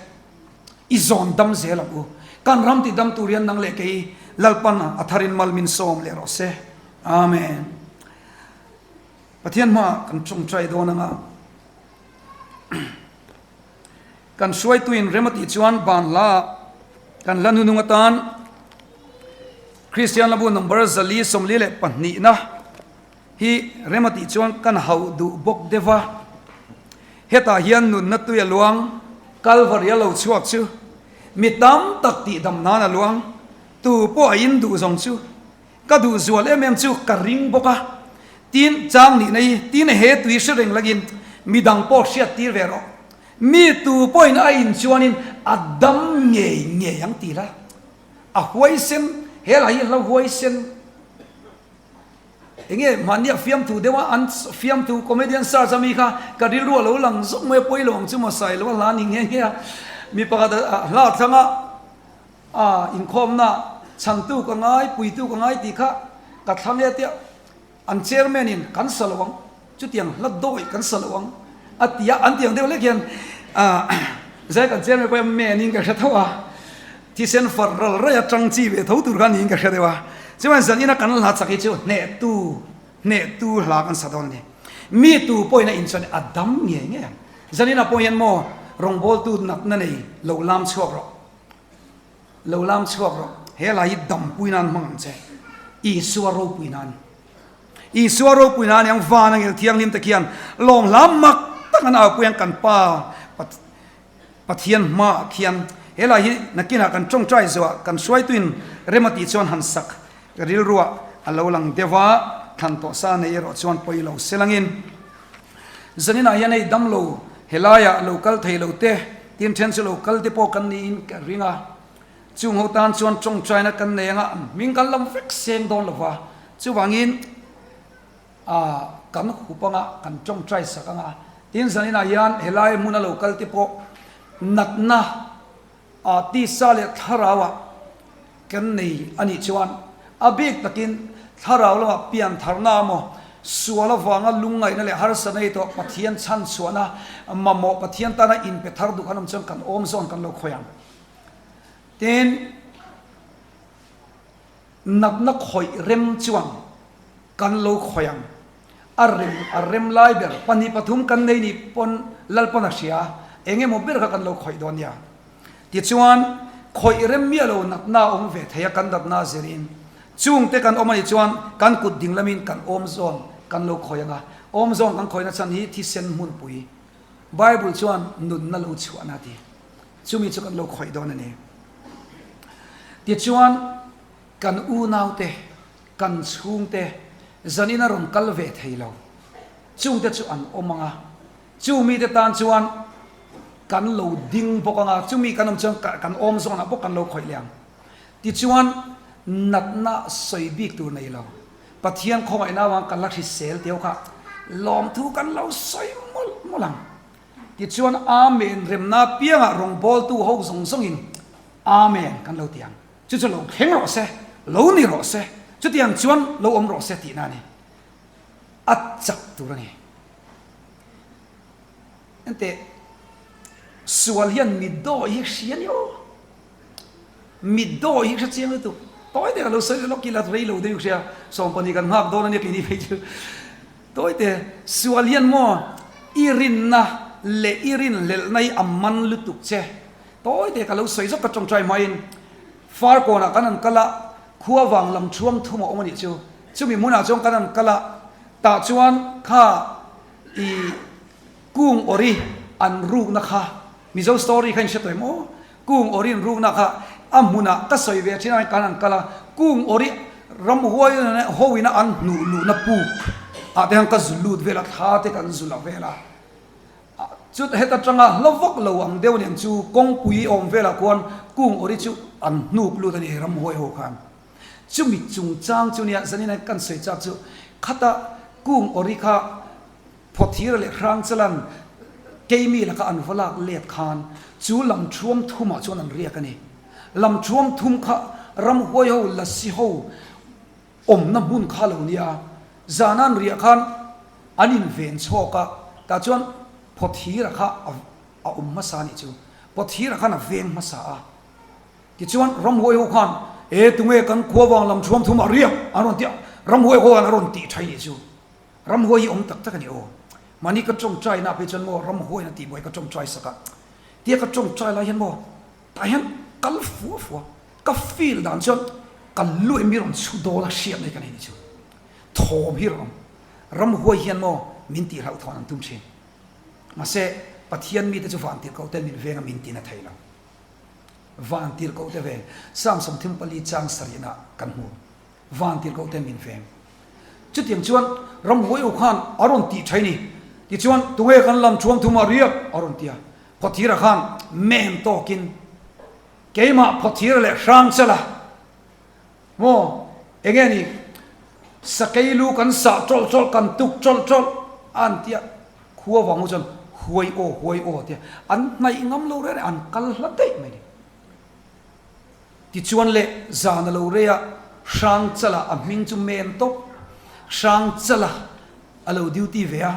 I zawn dam zel ang u. Kan ram ti dam tur hian nang leh kei Lalpan a tharin mal min sawm leh rawh se. Amen. Pathian hmaah kan tawngtai dawn anga kan hruaituin rem a tih chuan ban hla kan hla nunung atan Kristian Labu number 442 na hi rem a tih chuan kan hauh duh bawk deuh a. Hetah hian nunna tui a luang, Kalvari a lo chhuak chu mi tam tak tihdam nan a luang, tu pawh a in duh zawng chu Ka duh zual em em chu ka ring bawk a, tin chang nihna hi tin he tui hre reng langin midang pawh hriat tir ve rawh. Mi tu pawhin a in chuanin a dam ngei ngei ang ti la. A huaisen, he lah hi hla huaisen enge mahni a fiamthu deuh a, an fiamthu comedian search ami kha ka rilru a lo lang zawk mai a, pawi lo ang chu maw sai lo a hla ni nghe nghe a, mi pakhat hla thlang a. A inkhawmna chhantu ka ngai, puitu ka ngai tih kha ka thlang e tia an chairman in kan sa lo ang, chutiang hla dawi kan sa lo ang a ti a, an ti ang deuh lek hian zai kan chairman pawh hian men in ka hre tho a, thisen far ral raih a tang chi ve tho tur kha niin ka hre deuh a, chuan zan ina kan hla chak hi chu hnehtu hnehtu hla kan sa dawn a ni. Mi tu pawhin a inchuan a dam ngei ngei ang, zan inah pawh hian maw rawngbawltu natna nei lo lam chhuak rawh. Lo lam chhuak rawh, he lai hi dampui nan hmang ang che, Isua ropui nan. Isua ropui nan ang van angel thianghlim te khian lawm hla mak tak an aupui ang kan Pa Pathian hmaah khian he lai hi nakinah kan tawngtai zuah kan hruaituin rem a tih chuan han sak rilruah a lo lang deuh a, thlan tawh sa nei erawh chuan pawi lo selangin. Zaninah hian hei damlo helaiah lo kal thei lo te, tin then chu lo kal te pawh kan niin ka ring a. Chung ho tan chuan tawngtaina kan nei anga an hming kan lam vek seng dawn lo va, chuvangin ah kan hup anga kan tawngtai sak anga. Tin zaninah hian helai hmuna lo kal te pawh natna A tisa leh thlarauah kan nei a nih chuan a bik takin thlarau lamah piantharna emaw, sual avanga lungngaihna leh harsatna hi tawh Pathian chhanchhuahna mamawh Pathian tana inpe thar duh khan awm chuan kan awm zawn kan lo khawih ang. Tin, natna khawih rem chuan kan lo khawih ang. A rem a rem lai ber 2 3 kan nei nih pawn Lalpawn a hria eng emaw ber kha kan lo khawih dawn nia. Tichuan khawih rem miah lo natna a awm ve thei a kan natna zirin chungte kan awm a nih chuan kan kut ding lamin kan awm zawn kan lo khawih ang a, awm zawn kan khawihna chhan hi thisen hmunpui Bible chuan nunna lo chhuahna a ti. Chumi chu kan lo khawih dawn a ni. Tichuan kan unaute Kan chhungte zanin a rawn kal ve thei lo. Chungte chu an awm ang a, chu mite tan chuan kan lo ding bawk ang a, chumi kan awm chuan kan awm zawnah bawk kan lo khawih leh ang. Tichuan, natna sawi bik tur nei lo. Pathian khawngaihna avang kan la hrisel teu kha lawmthu kan lo sawi mawlh mawlh ang. Tichuan, Amen remna piangah rawngbawltu ho zawng zawngin Amen kan lo ti ang. Chu chu lo thleng rawh se, lo ni rawh se, chutiang chuan lo awm rawh se tihna a ni. A chak tur a ni. Enteh, sual hian mi dawi hi hria ni aw. Mi dawi hi hre chiang lutuk. Tawi te ka lo sawi lawk ila rei lo deuh hria, 12 kan nghak dawn a nia keini phei chu. Tawi te, sual hian maw i rinna leh i rinhlelhna hi a man lutuk che. Tawi te ka lo sawi zawk ka tawngtai hmain Farkawnah kan han kal a, khua vang lam thuang thum a awm a nih chu. Chumi hmunah chuan kan han kal a, tah chuan kha i kung awri an rukna kha, Mizo story kha in hre tawh em aw? Kung awri an rukna kha a hmunah ka sawi ve thin a kan han kal a, kung awri ramhuai ho ina an hnuh luhna puk ah te khan ka zu lut vel a, thla te kan zu la vel a. Chut heta tanga hla vak lo ang deuh nen chu kawngpui awm velah khuan kung awri chu an hnuk lut a ni ramhuai ho khan. Chumi chungchang chu nia zanin a kan sawi chak chu khata kung awri kha Phawthira leh Hrangchalan. Keimi laka an va lak let khan chu lam thuam thumah chuan an riak a ni. Lam thuam thum kha ramhuai ho, lasi ho awmna hmun kha lo nia. Zana an riah khan an inven chhawk a, tah chuan Phawthira kha a awm hmasa a nih chu. Phawthira khan a veng hmasa a. Tichuan ramhuai ho khan, E tunge kan khua vang lam thuam thumah riak? an rawn ti a, ramhuai ho khan a rawn tih tha i nih chu. Ramhuai hi awm tak tak a ni aw. Mahni ka tawngtai na phei chuan maw ramhuaiin a tihbuai ka tawngtai sak a, tia ka tawngtai lai hian maw tah hian kal fua fua ka feel dan chuan ka lu em hi rawn chhu dawn a hriat mai ka nei ni chu. Thawm hi rawn awm. Ramhuai hian maw min tih hlauhthawn an tum thin. Mahse Pathian mite chu vantirhkoh ten min veng a min ti na thei lo. Vantirhkoh te veng Psalm 34 chang sarihna kan hmu. Vantirhkoh ten min veng. Chutiang chuan ramhuai u khan a rawn tih tha i ni. Tichuan, tunge kan lam thuam thum a riak? a rawn ti a. Phawthira khan men tawkin, Keimah Phawthira leh Hrangchala maw enge ni sakei lu kan sah tawlh tawlh, kan tuk tawlh tawlh a an ti a. Khua vang ho chuan huai aw, huai aw a ti a. An hnaih ngam lo reng reng, an kal hla daih mai ni. Tichuan le, zan a lo rei a, Hrangchala a hming chu men tawp. Hrangchala a lo duty ve a,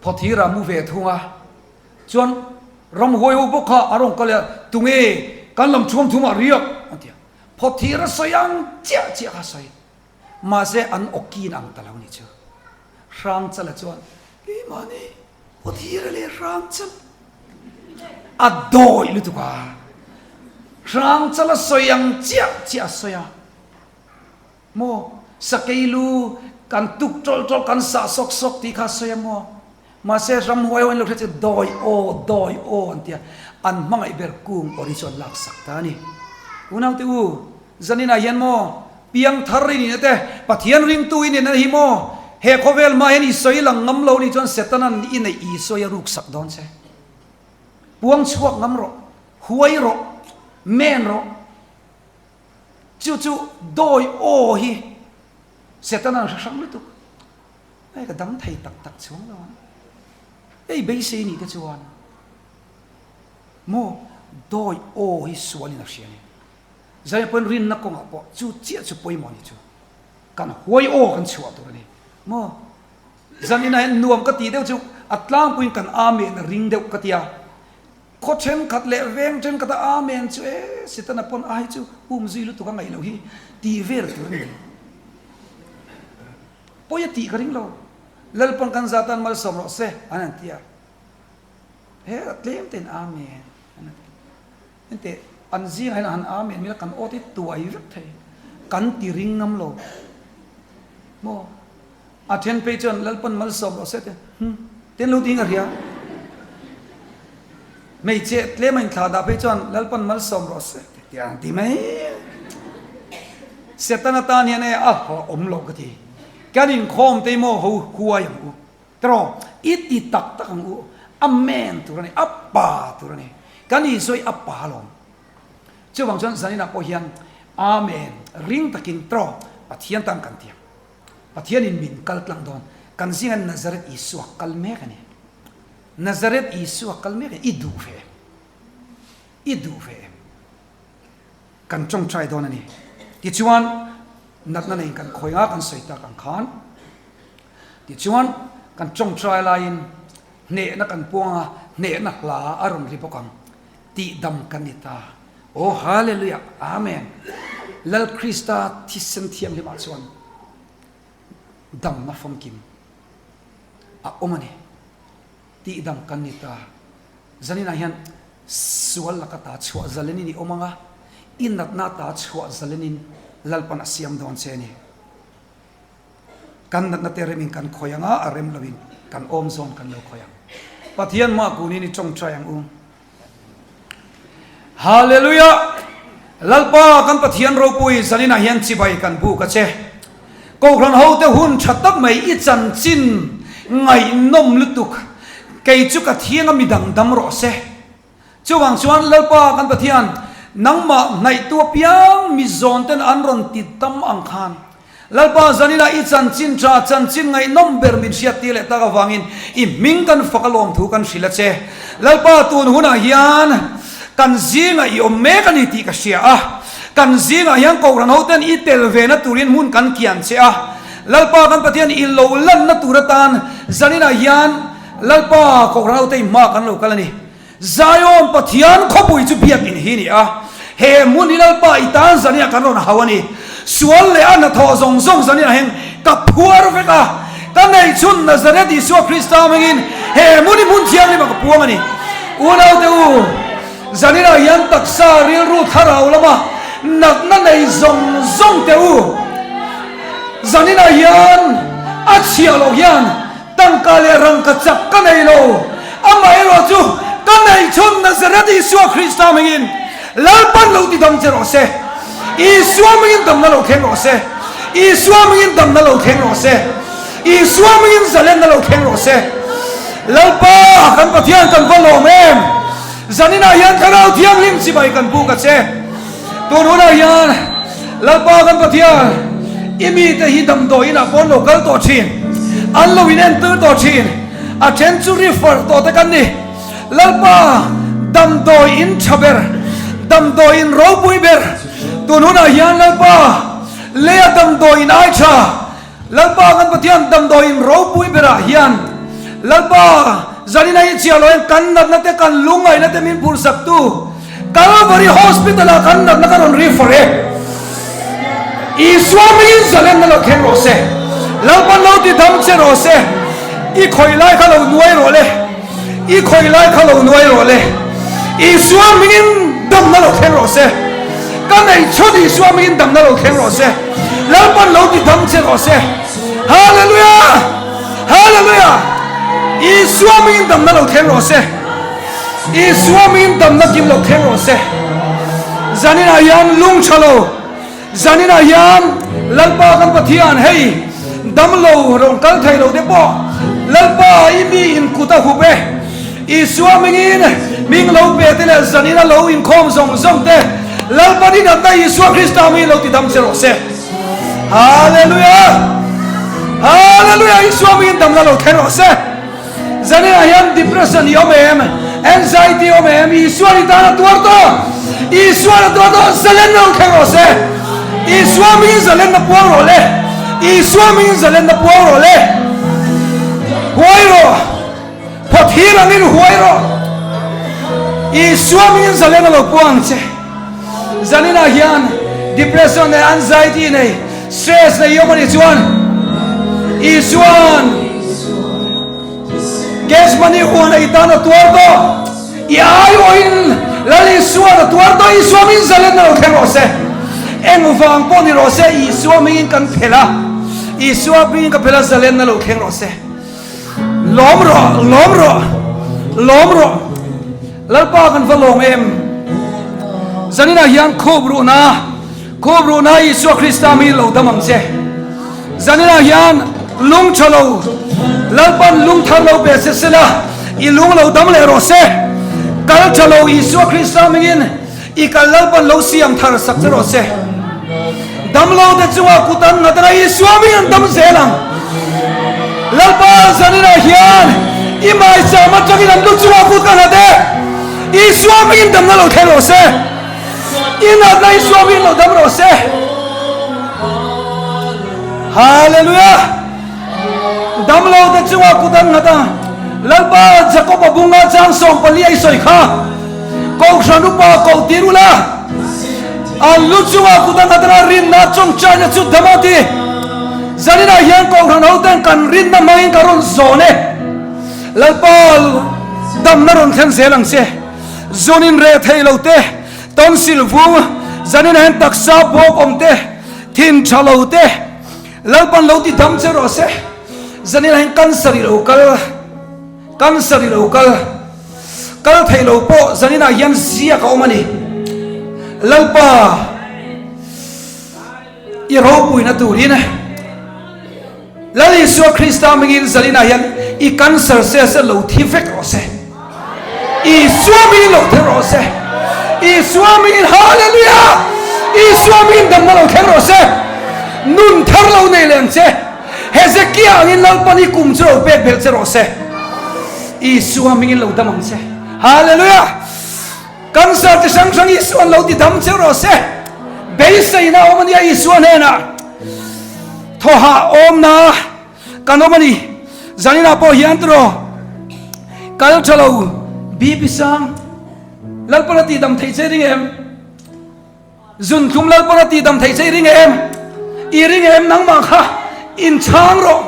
Phawthira mu ve thung a. Chuan ramhuai ho bawk kha a rawn kal a, Tunge kan lam thuam thumah riak? a ti a. Phawthira sawi ang chiah chiah kha a sawi. Mahse an awkin ang ta lo ni chu. Hrangchala chuan, Keimahni Phawthira leh Hrangchal a dawi lutuk a, Hrangchal a sawi ang chiah chiah a sawi a, maw sakei lu kan tuk tawlh tawlh kan sah sawk sawk tih kha a sawi a maw, mahse ramhuai ho an lo hria chu dawi aw dawi aw an ti a, an hmangaih ber kung awri chu an laksak ta a ni. Unaute u, Zaninah hian maw piangthar i nihna te, Pathian ringtu i nihna hi maw he khawvel hma hian i sawi lang ngam lo nih chuan Setanan i neih i sawi a ruksak dawn che. Puang chhuak ngam rawh, huai rawh, men rawh. Chu chu dawi aw hi Setanan hre hrang lutuk. Hei ka dang thei tak tak chuang lo ang. Hei beisei nih te chuan maw dawi aw hi sualin a hria a ni. Zaia pawn rinna kawngah pawh chu chiah chu pawimawh ni chu. Kan huai aw kan chhuah tur a ni maw? Zan inah hian nuam ka tih deuh chu a tlangpuiin kan Amen a ring deuh ka ti a. Khaw thenkhat leh veng thenkhat a Amen chu e Setana pawn a hei chu um zui lutuk a ngaih loh hi tih vel tur a ni. Pawi a tih ka ring lo. Lalpan kan za tan malsawm rawh se an han ti a. He tlem tein Amen an han ti. Enteh, an zingah hian han Amen mila kan awt hi tuai vek thei, kan ti ring ngam lo maw? A then phei chuan Lalpan malsawm rawh se te, hm, ten lo ding a hria. Hmeichhe tlem a inthlah dah phei chuan Lalpan malsawm rawh se te tia an ti mai. Satan atan hian e a hlauhawm lo ka ti. Kan inkhawm te hi maw ho huai ang u. Tiraw, i ti tak tak ang u, a men tur a ni, a pa tur a ni. Kan Isua hi a pa alawm. Chuvang chuan zaninah pawh hian Amen ring takin tiraw Pathian tan kan tiang. Pathianin min kal tlang dawn. Kan zinga Nazareth Isua kal mek a ni. Nazareth Isua kal mek a ni. I duh ve em? I duh ve em? Kan tawngtai dawn a ni. Tichuan natna neiin kan khawi nga kan sawi tak ang khan. Tichuan, kan tawngtai laiin hnehna kan puang a, hnehna hla a rawn ri bawk ang. Tihdam kan ni ta. Aw Hallelujah! Amen! Lal Krista thisen thianghlimah chuan damna famkim a awm a ni. Tihdam kan ni ta. Zaninah hian sual laka ta chhuah zalenin i awm ang a, i natna ta chhuah zalenin Lalpan a siam dawn che a ni. Kan natna te remin kan khawih ang a, a rem loin kan awm zawn kan lo khawih ang. Pathian mah kunin i tawngtai ang u. Hallelujah! Lalpa kan Pathian ropui zaninah hian chibai kan buk a che. Kohhran hote hun tha tak mai i chanchin ngaihnawm lutuk. Kei chu ka thiang a midang dam rawh se. Chuvang chuan Lalpa kan Pathian, nangmah hnaihtu apiang mi zawn ten an rawn ti tam ang khan. Lalpa zaninah i chanchin tha, chanchin ngaihnawm ber min hriattir leh tak avangin i hming kan fak a lawmthu kan hrilh a che. Lalpa tun hunah hian kan zingah i awm mek a ni tih ka hria a, kan zingah hian Kohhran hoten i tel ve na turin hmun kan kian che a. Lalpa kan Pathian i lo lanna tur atan zaninah hian Lalpa Kohhran hote i hma kan lo kal a ni. Zion Pathian khawpui chu biakinn hi ni a, he hmun hi Lalpa i tan zaniah kan rawn hau a ni. Sual leh a hnathawh zawng zawng zaniah heng ka phuar vek a, ka neihchhun Nazareth Isua Krista hmingin he hmun hi hmun thianghlim ah ka puang a ni. Unaute u, zaninah hian taksa rilru thlarau lama natna nei zawng zawng te u, zaninah hian a chhiah loh hian Tangka leh rangka chak ka nei lo, amaherawh chu ka neihchhun Nazareth Isua Krista hmingin Lalpan lo ti dam che rawh se. Isua hmingin damna lo thleng rawh se. Isua hmingin damna lo thleng rawh se. Isua hmingin zalenna lo thleng rawh se. Lalpa kan Pathian kan va lawm em! Zaninah hian Thlarau Thianghlim chibai kan buk a che. Tun hunah hian Lalpa kan Pathian, i mite hi damdawi inah pawh an lo kal tawh thin, an lo inentir tawh thin, a then chu refer tawh te kan ni. Lalpa, damdawi in tha ber, damdawi in ropui ber, tun hunah hian Lalpa, leia damdawi in ai tha, Lalpa kan Pathian damdawiin ropui berah hian Lalpa zanina hi chiah loin kan natna te kan lungngaihna te min phurhsaktu Kalvari Hospital ah kan natna ka rawn refer e. Isua hmingin zalenna lo thleng rawh se. Lalpa lo ti dam che rawh se. I khawih lai kha lo nuai rawh le. I khawih lai kha lo nuai rawh le. Isua hmingin damna lo thleng rawh se. Ka neih chhun Isua hmingin damna lo thleng rawh se. Lalpan lo ti dam che rawh se. Hallelujah! Hallelujah! Isua hmingin damna lo thleng rawh se. Isua hmingin damna kim lo thleng rawh se. Zaninah hian lung tha lo. Zaninah hian Lalpa kan Pathian hei damlo rawn kal thei lo te pawh Lalpa i mi in kut a hup e. Isua hmingin hming lo pe te leh zanina lo inkhawm zawng zawng te Lalpa ni natna Isua Krista hmingin lo ti dam che rawh se. Hallelujah! Hallelujah! Isua hmingin damna lo thleng rawh se. Zaninah hian depression i awm em? Anxiety awm em? Isua ni tan a tuar tawh! Isua a tuar tawh! Zalenna lo thleng rawh se! Isua hmingin zalenna puang rawh le! Isua hmingin zalenna puang rawh le! Huai rawh! Phawthir angin huai rawh! Isua hmingin zalenna lo puang ang che. Zaninah hian depression leh anxiety nei, stress nei i awm a nih chuan Isua'n Gethsemane huan ei tan a tuar tawh. I aiawhin Lal Isua'n a tuar tawh. Isua hmingin zalenna lo thleng rawh se. Engvang pawh ni rawh se, Isua hmingin kan phelh a, Isua hmingin ka phelh a, zalenna lo thleng rawh se. Lawm rawh, lawm rawh, lawm rawh. Lalpa kan va lawm em? Zaninah hian khup ruhna, khup ruhna Isua Krista mi lo dam ang che. Zaninah hian lung tha lo, Lalpan lung thar lo pe se sela, i lung lo dam leh rawh se. Kal tha lo Isua Krista mingin I kal Lalpan lo siam thar sak che rawh se. Damlo te chungah kut an nghat anga Isua hming an dam zel ang. Lalpa zaninah hian i maicham atangin an lu chungah kut ka nghat e. Isua hmingin damna lo thleng rawh se. I natna Isua hmingin lo dam rawh se. Hallelujah! Damlo te chungah kut an nghat a, Lalpa Jakob a bunga chang 14 a i sawi kha. Kohhran upa koh tir ula, an lu chungah kut an nghat anga rinna chawngchaina chu dam a ti. Zaninah hian kohhran hoten kan rinna hmangin ka rawn zawn e. Lalpa damna rawn thleng zel ang che. Zunin reh thei lo te, tonsil vung, zaninah hian taksa bawk awm te, thin tha lo te, Lalpan lo ti dam che rawh se. Zaninah hian cancer i lo kal, cancer i lo kal, kal thei lo pawh zaninah hian ziak a awm a ni. Lalpa i ropuina turin Lal Isua Krista hmingin zaninah hian i cancer cells te lo thi vek rawh se. Isua hmingin lo thleng rawh se. Isua hmingin Hallelujah! Isua hmingin damna lo thleng rawh se. Nun thar lo. nei leh ang che. Hezekia angin Lalpan i kum chu lo pek belh che rawh se. Isua hmingin lo dam ang che. Hallelujah! Cancer chi hrang hrang Isua'n lo ti dam che rawh se. Beiseina a awm a nia Isua hnenah. Thawhah awmna kan awm a ni. Zaninah pawh hian tiraw kal tha lo BP sang Lalpan a tihdam theih che ring em? Zunthlum Lalpan a tihdam theih che i ring em? I ring em nangmah kha inchhang rawh.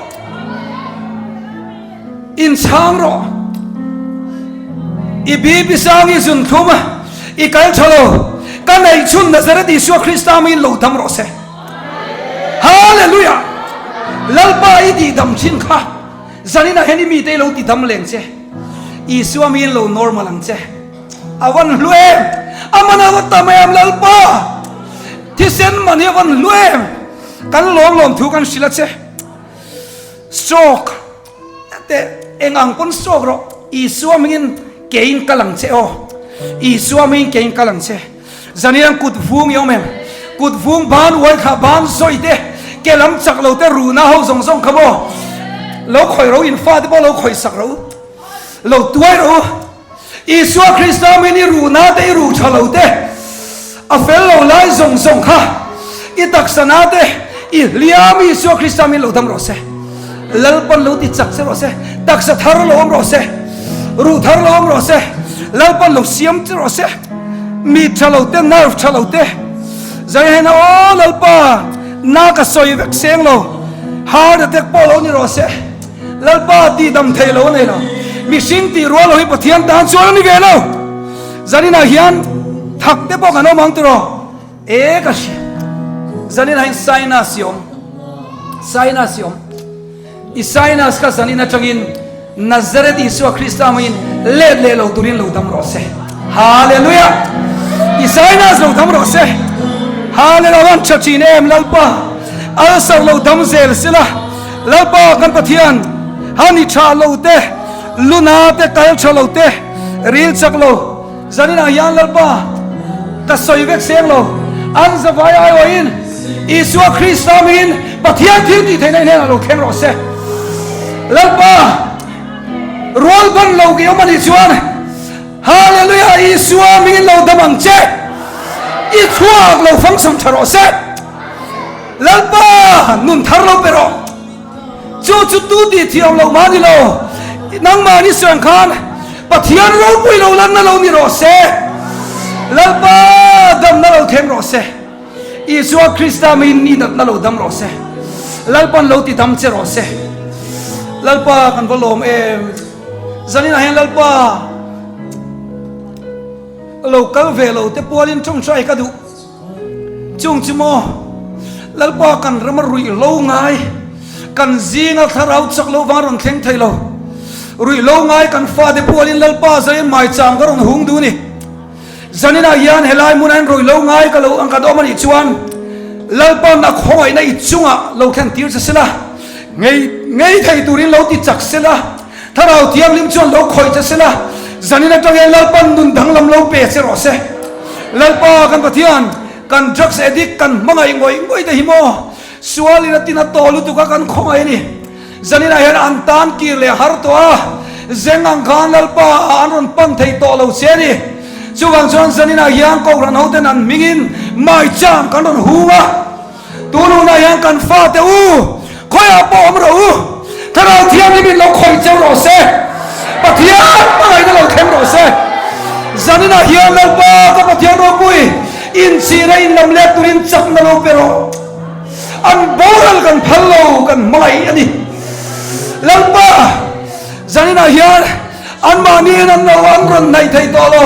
Inchhang rawh. I BP sang i zunthlum i kal tha lo. Ka neih chhun Nazareth Isua Krista miin lo dam rawh se. Hallelujah! Lalpa i tihdam thin kha zaninah hian i mite i lo tidam leng che. Isua miin lo normal ang che. A van hlu em! A man a va tam em Lalpa! Thisen man hi a van hlu em! Kan lawm lawm thu kan hrilh a che. Stroke te eng ang pawn stroke rawh. Isua hmingin keiin kal ang che aw. Isua hmingin keiin kal ang che. Zanian kut vung i awm em? Kut vung ban uai thlah ban sawi te, ke lam chak lo te ruhna ho zawng zawng kha maw? Lo khawih ro in fate pawh lo khawih sak ro. Lo tuai ro. Isua Krista min i ruhna te i ruh tha lo te, a fel lo lai zawng zawng kha i taksa na te i hliam Isua Krista min lo dam rawh se. Lalpan lo ti chak che rawh se. Taksa thar lo awm rawh se. Ruh thar lo awm rawh se. Lalpan lo siam che rawh se. Mi tha lo te, nerve tha lo te. Zai hena aw Lalpa na ka sawi vek seng lo. Heart attack pawh lo ni rawh se. Lalpa tih dam thei lo a nei lo. Mihring tih rual lo hi Pathian tan chuan a ni ve lo. Zaninah hian thak te pawh kan awm ang tiraw? E ka hria. Zaninah hian sinus i awm. Sinus i awm. I sinus kha zanin atangin Nazareth Isua Krista hmangin let leh lo turin lo dam rawh se. Hallelujah! I sinus lo dam rawh se. Hallelujah! An tha thin em Lalpa. Ulcer lo dam zel sela. Lalpa kan Pathian, hani tha lo te, luna te, kal tha lo te, ril chak lo, zaninah hian Lalpa ka sawi vek seng lo, an zavai aiawhin Isua Krista hmingin Pathian thil tih theihna hnenah lo thleng rawh se. Lalpa, rual ban lo ki awm a nih chuan, Hallelujah, Isua hmingin lo dam ang che, i thluak lo function tha rawh se. Lalpa, nun thar lo pe rawh. Chu chu tu tih thiam loh mah ni lo. Nangmah ni sawi ang khan Pathian ropui lo lanna lo ni rawh se. Lalpa, damna lo thleng rawh se. Isua Krista miin ni natna lo dam rawh se. Lalpan lo ti dam che rawh se. Lalpa, kan va lawm em. Zaninah hian Lalpa lo kal ve lo te pualin tawngtai ka duh. Chung chu maw Lalpa kan rama ruihhlo ngai kan zinga thlarau chak lo vang rawn thleng thei lo. Ruihhlo ngai kan fate pualin Lalpa zain maicham ka rawn hung duh ni. Zaninah hian helai hmunah hian ruihhlo ngai ka lo ang kan awm a nih chuan Lalpa'n a khawngaihna i chungah lo thlen tir che sela, ngei ngei thei turin lo ti chak sela, Thlarau Thianghlim chuan lo khawih che sela, zanin atang hian Lalpa'n nun danglam lo pe che rawh se. Lalpa kan Pathian, kan drugs addict kan hmangaih ngawih ngawih te hi maw sualin a tin a tawh lutuk a kan khawngaih a ni. Zaninah hian an tan kir leh har tawh a, zeng ang khan Lalpa ah an rawn pan thei tawh lo che a ni. Chuvang chuan zaninah hian Kohhran hoten an hmingin maicham kan rawn hung a. Tun hunah hian kan fate u, khawiah pawh awm rawh u, Thlarau Thianghlimin lo khawih cheu rawh se, Pathian hmangaihna lo thleng rawh se. Zaninah hian Lalpa ka Pathian ropui, inchhira inlam let turin chakna lo pe rawh. An boral kan phal lo, kan hmangaih a ni. Lalpa, zaninah hian Anmahniin an lo an rawn hnaih thei tawh lo.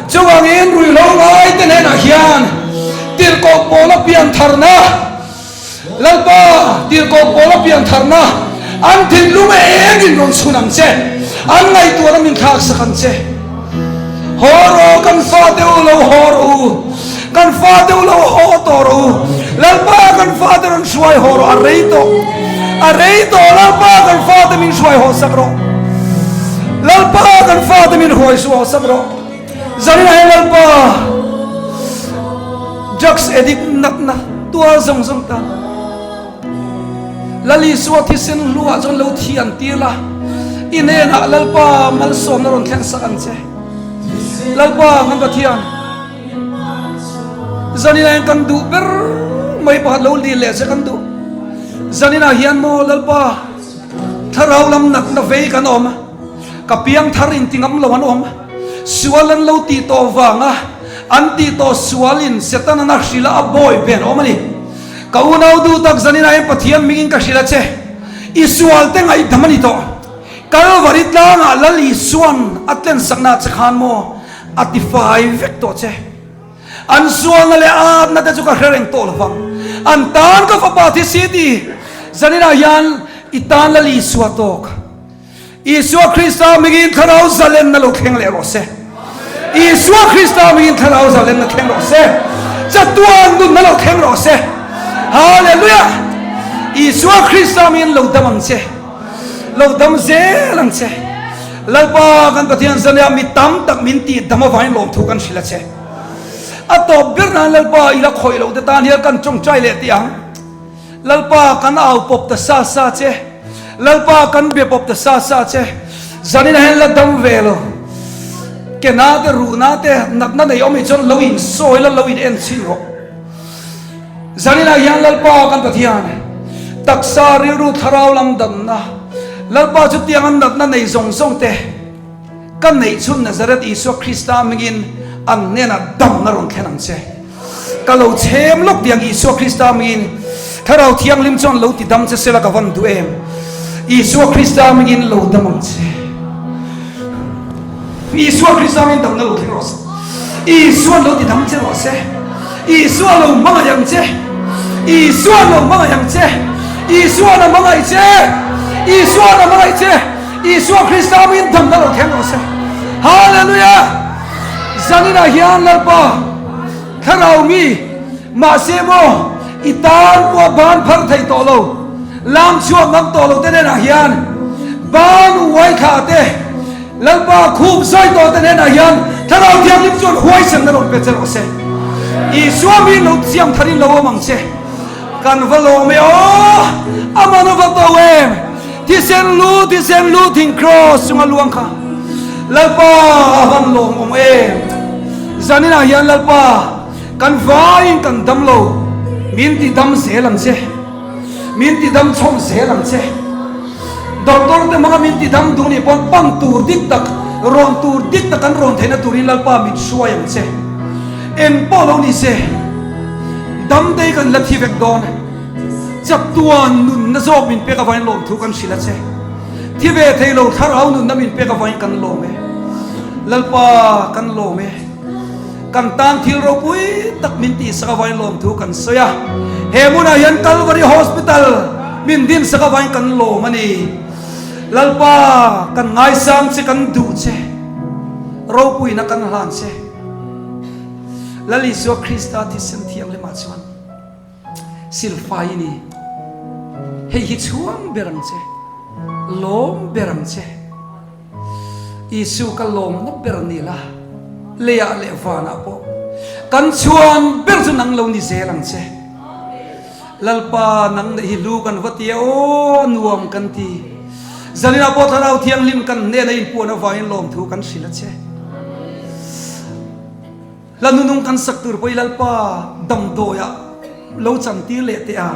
Chuvangin ruihhlo ngaite hnenah hian tirhkoh pawla pian tharna, Lalpa tirhkoh pawla pian tharna an thinlung engin rawn chhun ang che, an ngaihtuahna min thlaksak ang che. Haw rawh kan fate u lo haw rawh u, kan fate u lo haw tawh rawh u, Lalpa kan fate rawn hruai haw rawh, a rei tawh, a rei tawh, Lalpa kan fate min hruai haw sak rawh, Lalpa kan fate min hruai haw sak rawh, zaninah hian Lalpa drugs addict natna tuar zawng zawng tan. Lal Isua thisen hluah chuan lo thian tir la, i hnenah Lalpa malsawmna rawn thleng sak ang che. Lalpa kan Pathian, zaninah hian kan duh ber mai pakhat lo dil leh che kan duh. Zaninah hian maw Lalpa, thlarau lam natna vei kan awm, ka piang thar inti ngam lo an awm, sual an lo tih tawh vanga an tih tawh sualin Setanan a hrilh a, a bawi ve an awm a ni. Ka unau duh tak zaninah hian Pathian mingin ka hrilh a che, i sual te ngaihdam a ni tawh. Kalvari tlangah Lal Isua'n a tlensakna che khan maw a tifai vek tawh che. An sualna leh a atna te chu ka hre reng tawh lo vang. An tan ka fapa thi si ti zaninah hian i tan Lal Isua tawk. Isua Krista mingin thlarau zalenna lo thleng leh rawh se. Isua Krista mingin thlarau zalenna thleng rawh se. Chatuan nunna lo thleng rawh se. Hallelujah! Isua Krista mingin lo dam ang che. Lo dam zel ang che. Lalpa kan Pathian zania mi tam tak min tih dam avangin lawmthu kan hrilh a che. A tawp ber nan Lalpa i la khawih loh te tan hian kan tawngtai leh tih ang. Lalpa kan au pawp ta sa sa che, Lalpa kan be pawp ta sa sa che, zanin hian la dam ve lo, ke na te ruh na te natna nei awm hi chuan lo in sawi la lo in en chhin rawh. Zaninah hian Lalpa kan Pathian taksa rilru thlarau lam danna Lalpa chutiang an natna nei zawng zawng te, Ka neih chhun Nazareth Isua Krista hmingin an hnenah damna rawn thlen ang che. Ka lo chhem lawk tiang Isua Krista hmingin Thlarau Thianghlim chuan lo ti dam che sela ka van duh em. Isua Krista hmingin lo dam ang che. Isua Krista hmingin damna lo thleng rawh se. Isuan lo ti dam che rawh se. Isua lo hmangaih ang che. Isuan lo hmangaih ang che. Isuan a hmangaih che. Isuan a hmangaih che. Isua Krista min damna lo thleng rawh se. Hallelujah! Zaninah hian Lalpa thlarau mi mahse maw i tan pawh ban phar thei tawh lo, lam chhuak ngam tawh lo te hnenah hian ban uai thla te Lalpa khup zawi tawh te hnenah hian thlarau thianghlim chuan huaisenna rawn pe che rawh se. Isua min lo siam tharin lo awm ang che. Kan va lawm e aw! A man a va to em! Thisen lu, thisen lu thing kraws chunga luang kha Lalpa a van lawm awm em! Zaninah hian Lalpa kan vaiin kan dam lo, min ti dam zel ang che, min ti dam chhawm zel ang che. Doctor te hmanga min ti dam duh nih pawn pan tur dik tak, rawn tur dik tak kan rawn theihna turin Lalpa min hruai ang che. Eng pawh lo ni se, damdei kan la thi vek dawn. Chatuan nunna zawk min pek avangin lawmthu kan hrilh a che. Thi ve thei lo thlarau nunna min pek avangin kan lawm e. Lalpa kan lawm e. Kan tan thil ropui tak min tihsak avangin lawmthu kan sawi a. He hmunah hian Calvary Hospital min dinsak avangin kan lawm a ni. Lalpa kan ngaisang che, kan duh che. Ropuina kan hlan che. Lal Isua Krista thisen thianghlimah chuan silfai i ni. Hei hi chhuang ber ang che, lawm ber ang che. Isu ka lawmna ber ni la, leiah leh vanah pawh kan chhuan ber chu nang lo ni zel ang che. Lalpa nang neih hi hlu kan va ti a aw nuam kan ti. Zaninah pawh Thlarau Thianghlim kan hnena inpuan avangin lawmthu kan hrilh a che. Hla nunung kan sak tur pawh i Lalpa damdawiah lo chantir leh teh a.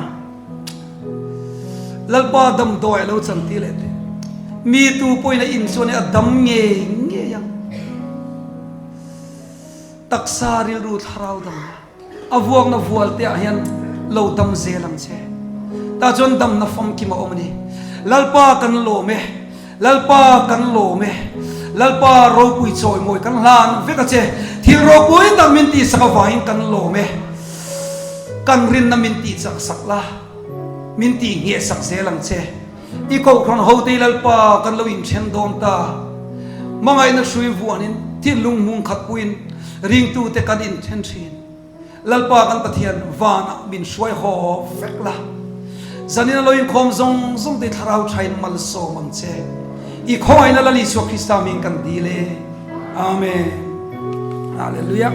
Lalpa damdawiah lo chantir leh teh. Mi tu pawhin a in chuan a dam ngei ngei ang. Taksa rilru thlarau damna. A vuakna vual te ah hian lo dam zel ang che. Tah chuan damna famkim a awm a ni. Lalpa kan lawm e, Lalpa kan lawm e, Lalpa ropui chawimawi kan hlan vek a che. Thil ropui tak min tihsak avangin kan lawm e. Kan rinna min tihchak sak la, min tihngheh sak zel ang che. I kohhran hote i Lalpa kan lo inthen dawn ta. Hmangaihna hrui vuanin thinlung hmung khat puiin ringtute kan inthen thin. Lalpa kan Pathian vanah min hruai haw vek la. Zanin a lo inkhawm zawng zawng te thlarau thain malsawm ang che. I khawngaihna Lal Isua Krista hming kan dil e. Amen. Hallelujah.